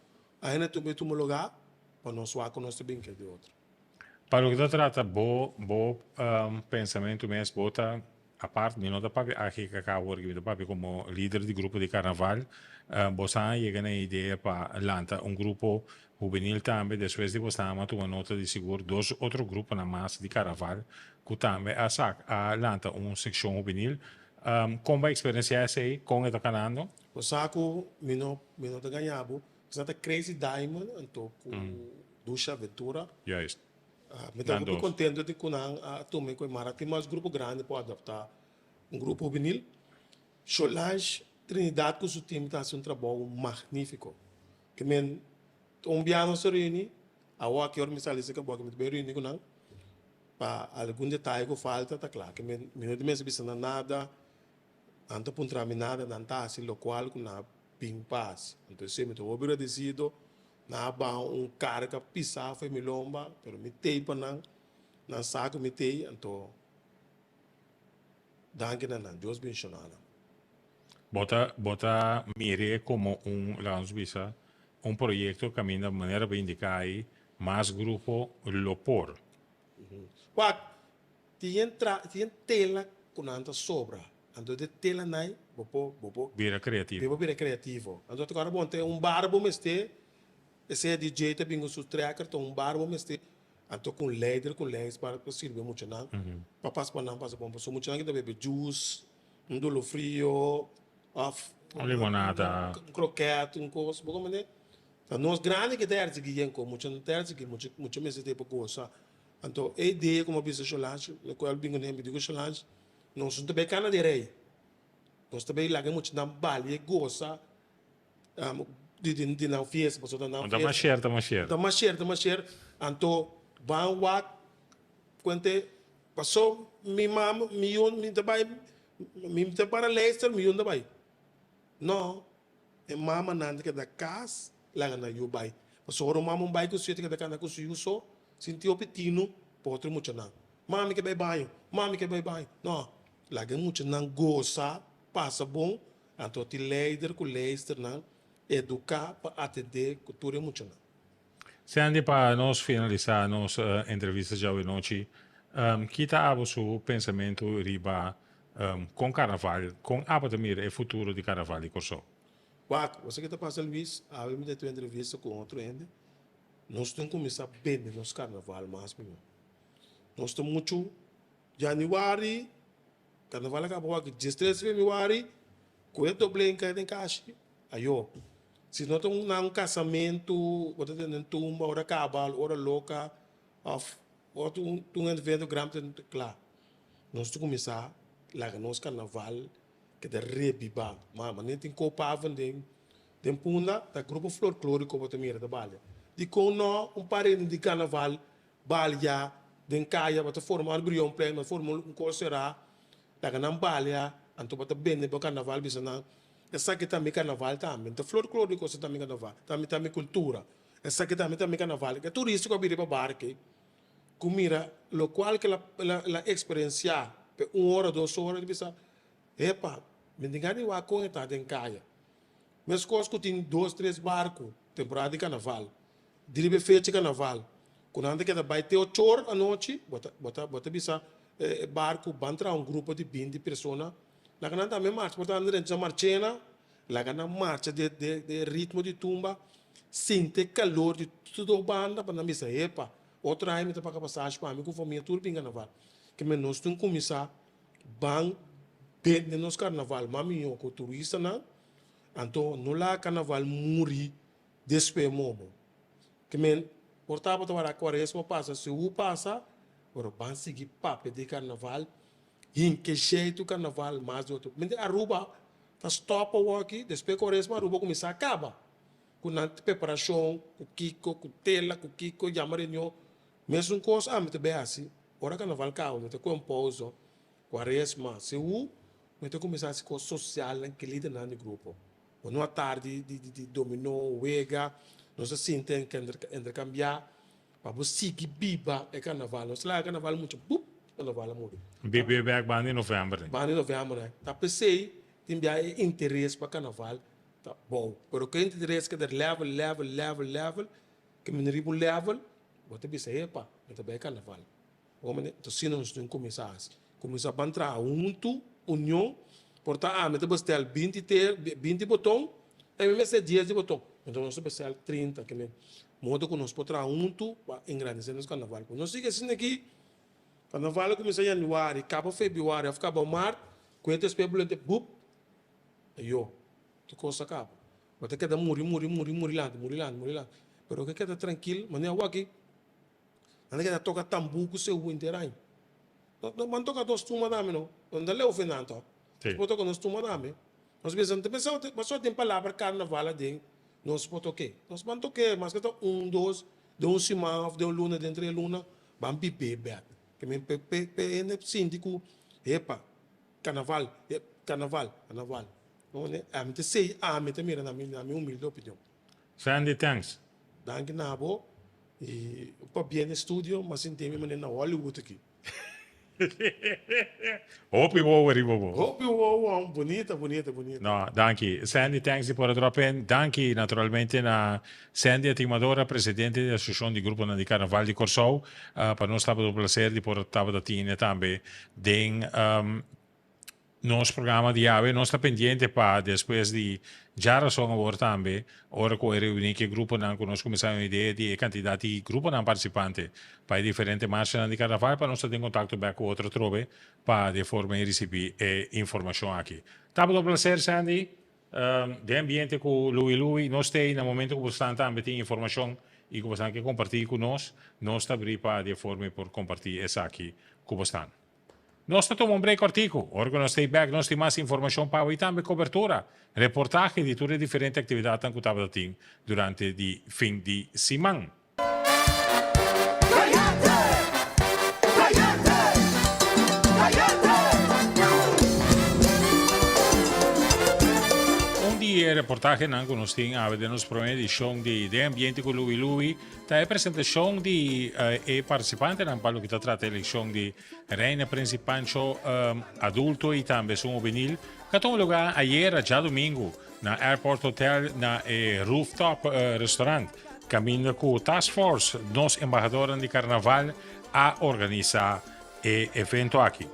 [SPEAKER 3] ainda ta bai tuma lugá pa nos wak ku nos ta bin ke di otro.
[SPEAKER 1] Pa loke ta trata bo bo pensamentu mes bo ta apart mi no ta papia aki kaka awor mi ta papia komo lider di grupo di karnaval bo sa a yega na e idea pa lanta un grupo Hubenil tambe despues di bosnan a tuma nota di sigur dos otro gruponan mas di Caraval cu tambe a sak a lanta un seccion hubenil. Con bo a experiencia esey? Con e ta canando?
[SPEAKER 3] Bo sa cu mi no mi no ta gaña bo, esnan ta Crazy Diamond anto cu Dusha Aventura.
[SPEAKER 1] Juist.
[SPEAKER 3] Mi ta
[SPEAKER 1] Nan
[SPEAKER 3] hopi
[SPEAKER 1] dos.
[SPEAKER 3] contento di cu nan a tuma e cu e mara tin mas grupo grandi por adapta un grupo hubenil. Solange Trinidad cu su team ta haci un trabou magnifico. Ke men un bia nos a reuni, awor aki ora mi sali serka bo aki mi ta bai reuni ku nan pa algun detaye ku falta ta kla. Ke men mi no ta mester bisa nan nada, nan ta puntra mi nada, nan ta hasi lokual ku nan a bin pa hasi. Anto esei mi ta hopi agradesido, nan a baha un karga pisa for mi lomba, pero mi tei pa nan, nan sa ku mi tei, anto danki na nan, Dios bendishona nan.
[SPEAKER 1] Bo ta bo ta mir'é komo un, laga nos bisa, un proyekto kaminda manera bo indiká ei, mas grupo lo por.
[SPEAKER 3] Wak, Tin tra, tin tela ku nan ta sobra. Anto de tela nai bo por, bo por.
[SPEAKER 1] Bira creativo.
[SPEAKER 3] Bo por bira creativo. Anto ta ora bon te un bar bo mester, esei DJ ta bin ku su trekker, ta un bar bo mester, anto ku un leider ku leis pa pa sirbi e muchanan, pa pas pa nan pasa bon. Pasobra muchanan ki ta bebe juice, un dolo frio, of
[SPEAKER 1] Un limonada.
[SPEAKER 3] Un kroket, un kos, bo komprende? Ta nos grandi ki ta erzigi yen ko, mucha no ta erzigi, mucha mucha mester te pa gosa. Anto e idea ku mi a bisa Solange, lokual bin ku mi di ku Solange, nos no ta bai kana di rei, nos ta bai laga e muchanan balia i gosa di di nan fiesta, pasobra ta nan
[SPEAKER 1] fiesta. Ta masher, ta masher.
[SPEAKER 3] Ta masher, ta masher. Anto ban wak kuente paso mi mama, mi yun, mi ta bai, mi ta para luister, mi yun ta bai. No, E mamanan ta keda kas laga nan yu bai. Pasobra ora un mama un bai ku su yu ta keda kanda ku su yu so, sinti hopi tinu pa otro muchanan. Mami ke bai baño, mami ke bai baño. No, laga e muchanan gosa, pasa bon, anto tin leider ku leisternan eduká pa atendé ku tur e muchanan.
[SPEAKER 1] Sandy, pa nos finalisá nos entrevista djawe nochi, ki ta abo su pensamentu riba kon karnaval, kon abo ta mira e futuro di karnaval di Kòrsou?
[SPEAKER 3] Wak, bo sa ke ta pasa Luis, awe mi ta tin un entrevista ku otro hende, nos tin kuminsá bende nos karnaval mas mihó. Nos ta muchu januari, karnaval a kaba wak diestres febrüari, ku e doblen kai den kashi, Ayo, si no ta un na un kasamentu, bo ta tende un tumba ora kaba, ora loka, òf ora ta un un evento grandi ta kla. Nos ta kuminsá laga nos karnaval keda rebibá. Ma manera tin Koophaven den den Punda ta grupo florklóriko bo ta mira ta balia. Dikon no un parende di karnaval balia den kaya? Bo ta forma un Brionplein, bo ta forma un kos será, laga nan balia, anto bo ta bende bo karnaval bisa nan Esaki ta mi karnaval tambe. Ta florklor di kosa ta mi karnaval, ta mi ta mi kultura. Esaki tambe ta mi karnaval. E turista ku a bira pa barki ku mira lokual ku el a eksperensiá pa un ora, dos ora, el bisa, Epa, mi tin gana di wak kon e ta den kaya. Meskos ku tin dos, tres barku temporada di karnaval. Di riba e fecha karnaval ku nan ta keda bai te ocho or anochi, bo ta bo ta bo ta bisa e barku ban traha un grupo di binti persona. Laga nan tambe marcha, por ta nan drenta marchena, laga nan marcha den den ritmo di tumba, sinti e calor di tur banda pa nan bisa, epa, otro aña mi ta paga pasashi pa mi ku famia tur bin carnaval. Kimen nos tin cuminsa ban bende nos carnaval mas miho ku turistanan, anto no laga carnaval muri despues mobo. Kimen por tabata wara cuaresma pasa, seú pasa, pero ban sigui papia di carnaval. Hinke jeitu karnaval mas di otro. Mente Aruba ta stop awoki, despues Koresma Aruba kuminsá kaba ku nan preparashon, ku kiko, ku tela, ku kiko, yama reunion. Mesun kos ami ta bay hasi ora karnaval kaba, mi ta kohe un pouso, Kuaresma, seú mi ta kuminsá hasi kos sosialnan ku lidernan di grupo. Bo no a tardi di dominó, wega, nos ta sinta interkambiá. Pa bo sigui biba e karnaval. Nos laga karnaval mucha bup, karnaval a muri.
[SPEAKER 1] Bibi bek banda di novèmber den.
[SPEAKER 3] Banda di novèmber den. Ta p'esei tin bia e interes pa karnaval ta bou. Pero ku e interes keda level, level, level, level, ke mini riba un level, bo ta bisa, epa, mi ta bai karnaval. Bo mende? Enton asina nos tin kuminsá hasi. Kuminsá ban traha huntu, union. Por ta ami ta bestel binti te, binti boton, e mi mester dies di boton. Enton nos ta bestel trinta. Ke men modo ku nos por traha huntu pa engrandesé nos karnaval. Ku nos sigui asina aki, karnaval a kuminsá yanüari, kaba febrüari òf kaba mart, ku e despues bulente bup, ayo, tur kos a kaba. Bo ta keda muri, muri, muri, muri lanti, muri lanti, muri lanti. Pero ke keda trankil, manera awor aki. Nan ta keda toka tambú ku seú henter aña. No, no ban toka nos tumba tambe no. No ta leu fe nan to. Nos por toka nos tumba tambe. Nos bisa, no ta pensa pasobra den palabra karnaval aden nos por tok'é. Nos ban tok'é maske ta un, dos, den un siman òf den un luna, den tres luna, ban bib'é bèk. Ke men pe pe pe hende sinti ku epa, karnaval, e karnaval, karnaval. Ami ta sei, ami ta mira na mi na mi humilde opinion.
[SPEAKER 1] Sandy, thanks.
[SPEAKER 3] Danki na bo y pabia n'e studio m'a sinti mi manera na Hollywood aki.
[SPEAKER 1] Hopi wowo riba bo.
[SPEAKER 3] Hopi wowo, bunita, bunita, bunita.
[SPEAKER 1] No, danki. Sandy, thanks di por a drop in. Danki naturalmente na Sandy Atimadora, presidente di Asociacion di Gruponan di Carnaval di Corsou. Pa nos tabata un placer di por tabata tine tambe den nos programa di awe. Nos ta pendiente pa despues di djarason awor tambe, ora cu e reuni cu e gruponan cu nos cuminsa un idea di e cantidad di gruponan participante pa e diferente marchanan di Carnaval pa nos ta den contacto bek cu otro atrobe pa di e forma ei ricibi e informacion aki. Tabata un placer Sandy, den ambiente cu Louie Louie nos ta ei na momento cu bo stan tambe tin informacion y cu bo stan ke comparti cu nos, nos ta abri pa di e forma ei por comparti esaki cu bo stan. Nos ta tuma un break kòrtiku. Ora ku nos ta ei bèk nos tin mas informashon pa bo i tambe kobertura, reportahe di tur e diferente aktividatnan ku tabata tin durante di fin di siman. Un di e reportahenan ku nos tin awe den nos promé edishon di Den Ambiente ku Louie Louie Ta e presentashon di e partisipantenan pa loke ta trata elekshon di Reina Prins i Pancho adulto i tambe esun hubenil ku a tuma lugá ayera djadumingu na Airport Hotel na e Rooftop Restaurant kaminda ku Task Force Nos Embahadornan di Karnaval a organisá e evento aki.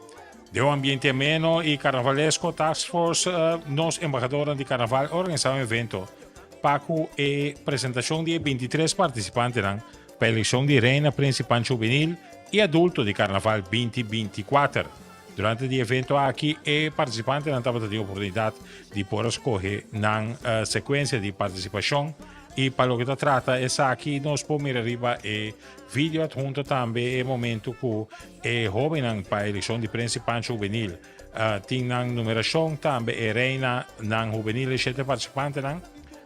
[SPEAKER 1] Den un ambiente ameno i karnavalesko Task Force Nos Embahadornan di Karnaval a organisá un evento Pa ku e presentashon di e bintitres partisipantenan pa elekshon di Reina Prins i Pan Juvenil i Adulto di Karnaval binti 24. Durante di e evento aki e partisipantenan tabata tin oportunidat di por a skohe nan sekuensia di partisipashon i pa loke ta trata esaki nos por mira riba e video adhunto tambe e momento ku e hobennan pa elekshon di Prins i Pan Juvenil Tin nan numerashon tambe e reina nan hubenil e shete partisipantenan.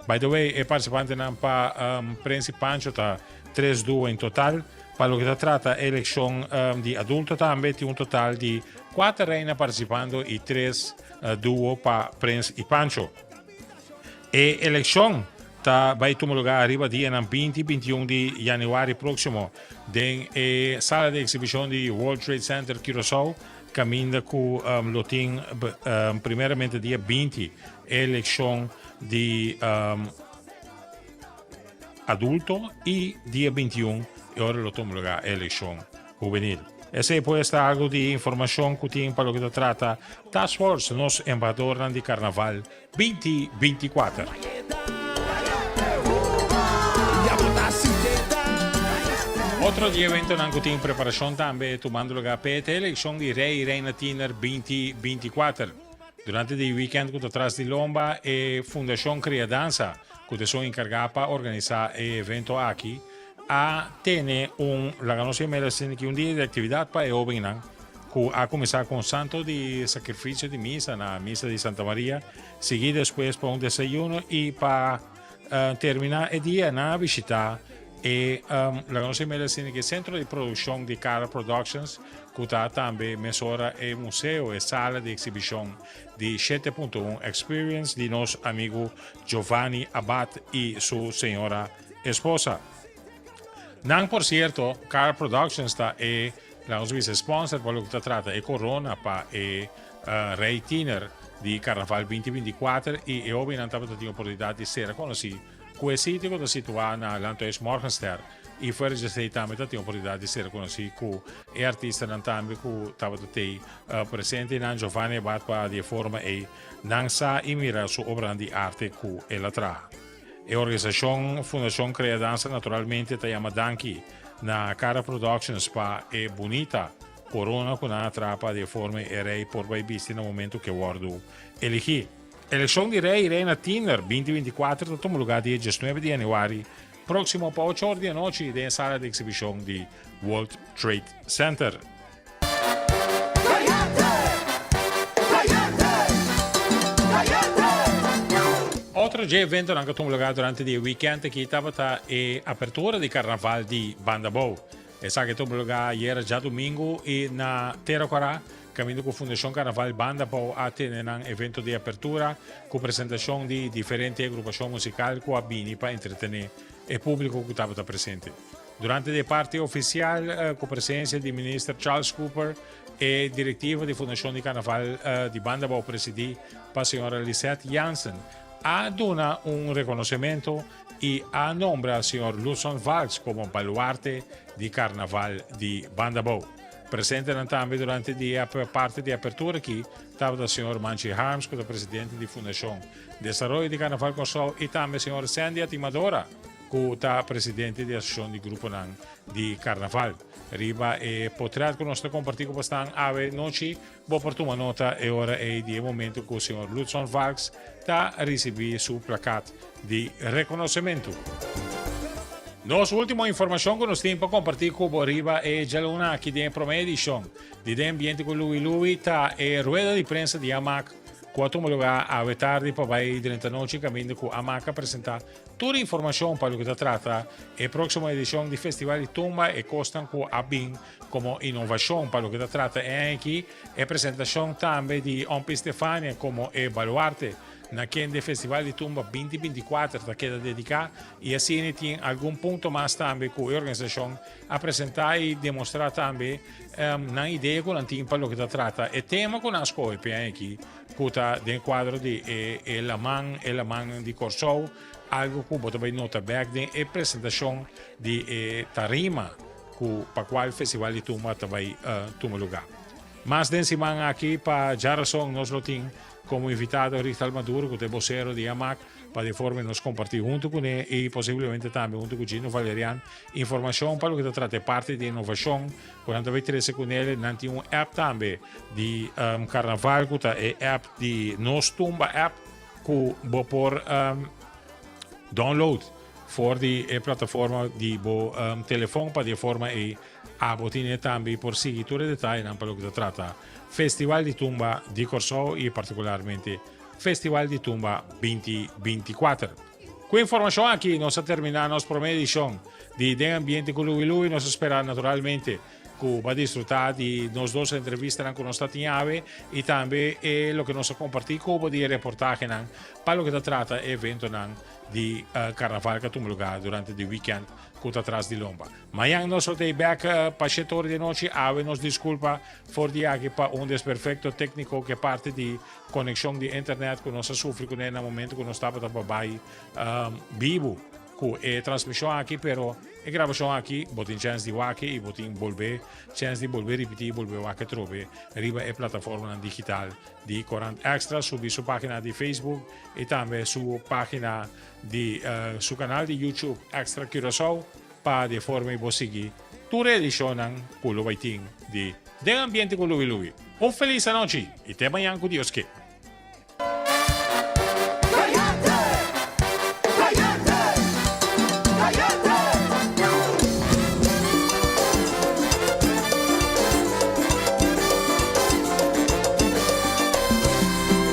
[SPEAKER 1] By the way, e partisipantenan pa Prins i Pancho ta tres duo en total. Pa loke ta trata e elekshon di adulto tambe tin un total di kuater reina partisipando i tres duo pa Prins i Pancho. E elekshon ta bai tuma lugá riba dianan 20 i 21 di yanüari próksimo den e sala di eksibishon di World Trade Center Curaçao. Caminda cu lo tin primeramente dia 20 e eleccion di adulto y dia 21 e ora lo tuma lugar e eleccion hubenil. Esey pues ta algo di informacion cu tin pa loke ta trata Task Force, nos embahadornan di Carnaval 2024. Otro di eventonan cu tin preparacion tambe tumando lugar p'e ta e eleccion di Rey y Reina Tiener 2024. Durante di weekend cu ta tras di lomba e Fundacion Cria Danza cu ta esun encarga pa organisa e evento aki a tene un, laga nos yama el asina aki, un dia di actividad pa e hobennan. Ku a kuminsá ku un santo di sakrifisio di misa na Misa di Santa Maria, sigui despues pa un desayuno i pa terminá e dia nan a bishitá e laga nos mira asina ki sentro di produkshon di Cara Productions ku ta tambe mesora e museo, e sala di eksibishon di 7.1 Experience di nos amigu Giovanni Abad i su señora esposa. Nan por sierto, Cara Productions ta e Laga nos bisa sponsor pa loke ta trata e corona pa e Rey Tiener di Carnaval 2024 y e hobennan tabata tin oportunidad di sera conoci cu e sitio cu ta situa na Landhuis Morgenster y fuera di esey tambe ta tin oportunidad di sera conoci cu e artistanan tambe cu tabata tey presente nan Giovanni Abad pa di e forma ey nan sa y mira su obranan di arte cu el a traha. E organisashon Fundashon Krea Dansa naturalmente ta yama danki na Cara Productions pa e bunita korona ku nan a traha pa di e forma e rei por bai bisti na momentu ku e wòrdu eligí. Elekshon di rei i reina tiener 2024 ta tuma lugá dia 19 di yanüari próksimo pa ocho or di anochi den e sala di eksibishon di World Trade Center. Otro dje eventonan ku a tuma lugá durante di e wikènt aki tabata e apertura di karnaval di Bandabou. Esaki a tuma lugá ayera djadumingu i na Tera Kòrá, kaminda ku Fundashon Karnaval Bandabou a tene nan evento di apertura ku presentashon di diferente agrupashon musikal ku a bini pa entretené e públiko ku tabata presente. Durante di e parti ofisial ku presensia di Minister Charles Cooper, e direktiva di Fundashon di Karnaval di Banda Abou presidí pa señora Lisette Jansen a duna un rekonosementu i a nombra señor Ludson Valks komo baluarte di Karnaval di Banda Abou. Presentenan tambe durante di e parti di apertura aki tabata señor Manchi Harms ku ta presidente di Fundashon Desaroyo di Karnaval Kòrsou i tambe señor Sandy Atimadora ku ta presidente di Asosiashon di Gruponan di Karnaval. Riba e potret ku nos ta kompartí ku bosnan awe nochi, bo por tuma nota e ora ei di e momentu ku señor Ludson Valks ta risibí su plakat di rekonosementu. Nos último informashon ku nos tin pa kompartí ku bo riba e djaluna aki den e promé edishon di Den Ambiente ku Louie Louie ta e rueda di prensa di Amak ku a tuma lugá awe tardi pa bai drenta nochi kaminda ku Amak a presentá Tur informashon pa loke ta trata e próksimo edishon di Festival di Tumba, e kosnan ku a bin komo inovashon pa loke ta trata e aña aki, e presentashon tambe di Ompi Stefania komo e baluarte na kende Festival di Tumba 2024 ta keda dediká i asina tin algun punto mas tambe ku e organisashon a presentá i demostrá tambe nan idea ku nan tin pa loke ta trata e tema ku nan a skohe p'e aña aki. Ku ta den kuadro di e e laman, e lamannan di Kòrsou, algu ku bo ta bai nota bèk den e presentashon di e tarima ku pa kual Festival di Tumba ta bai tuma lugá. Mas den siman aki pa djarason nos lo tin komo invitado Richtal Maduro ku ta e bosero di Amak pa di forma nos kompartí huntu kuné i posiblemente tambe huntu ku Gino Valerian informashon pa loke ta trata e parti di inovashon Ku nan ta bai trese ku nele, nan tin un app tambe di karnaval ku ta e app di Nos Tumba app ku bo por download for di e plataforma di bo telefon pa di e forma ei abo tine tambe por sigui tur e detayenan pa loke ta trata Festival di Tumba di Kòrsou i partikularmente Festival di Tumba 2024. Ku e informashon aki nos a terminá nos promé edishon di Den Ambiente ku Louie Louie. Nos a spera naturalmente ku bo a disfrutá di nos dos entrevistanan ku nos ta tin awe i tambe e loke nos a kompartí ku bo di e reportahenan pa loke ta trata e eventonan di karnaval ku a tuma lugá durante di wikènt ku ta tras di lomba. Mañan nos lo ta ei bèk pa shete ora di anochi. Awe nos diskulpa for di aki pa un desperfekto tékniko ku e parti di Konekshon di internet ku nos a sufri kuné na momento ku nos tabata pa bai bibu ku e transmishon aki, pero e grabashon aki bo tin chèns di wak i bo tin bolbe chèns di bolbe ripití i bolbe wak atrobe riba e plataformanan digital di Korant Extra. Subi su página di Facebook i tambe su página di su kanal di YouTube Extra Curaçao pa di e forma ei bo sigui tur e edishonnan ku lo bai tin di Den Ambiente ku Louie Louie. Un felis anochi i te mañan ku Dios ke.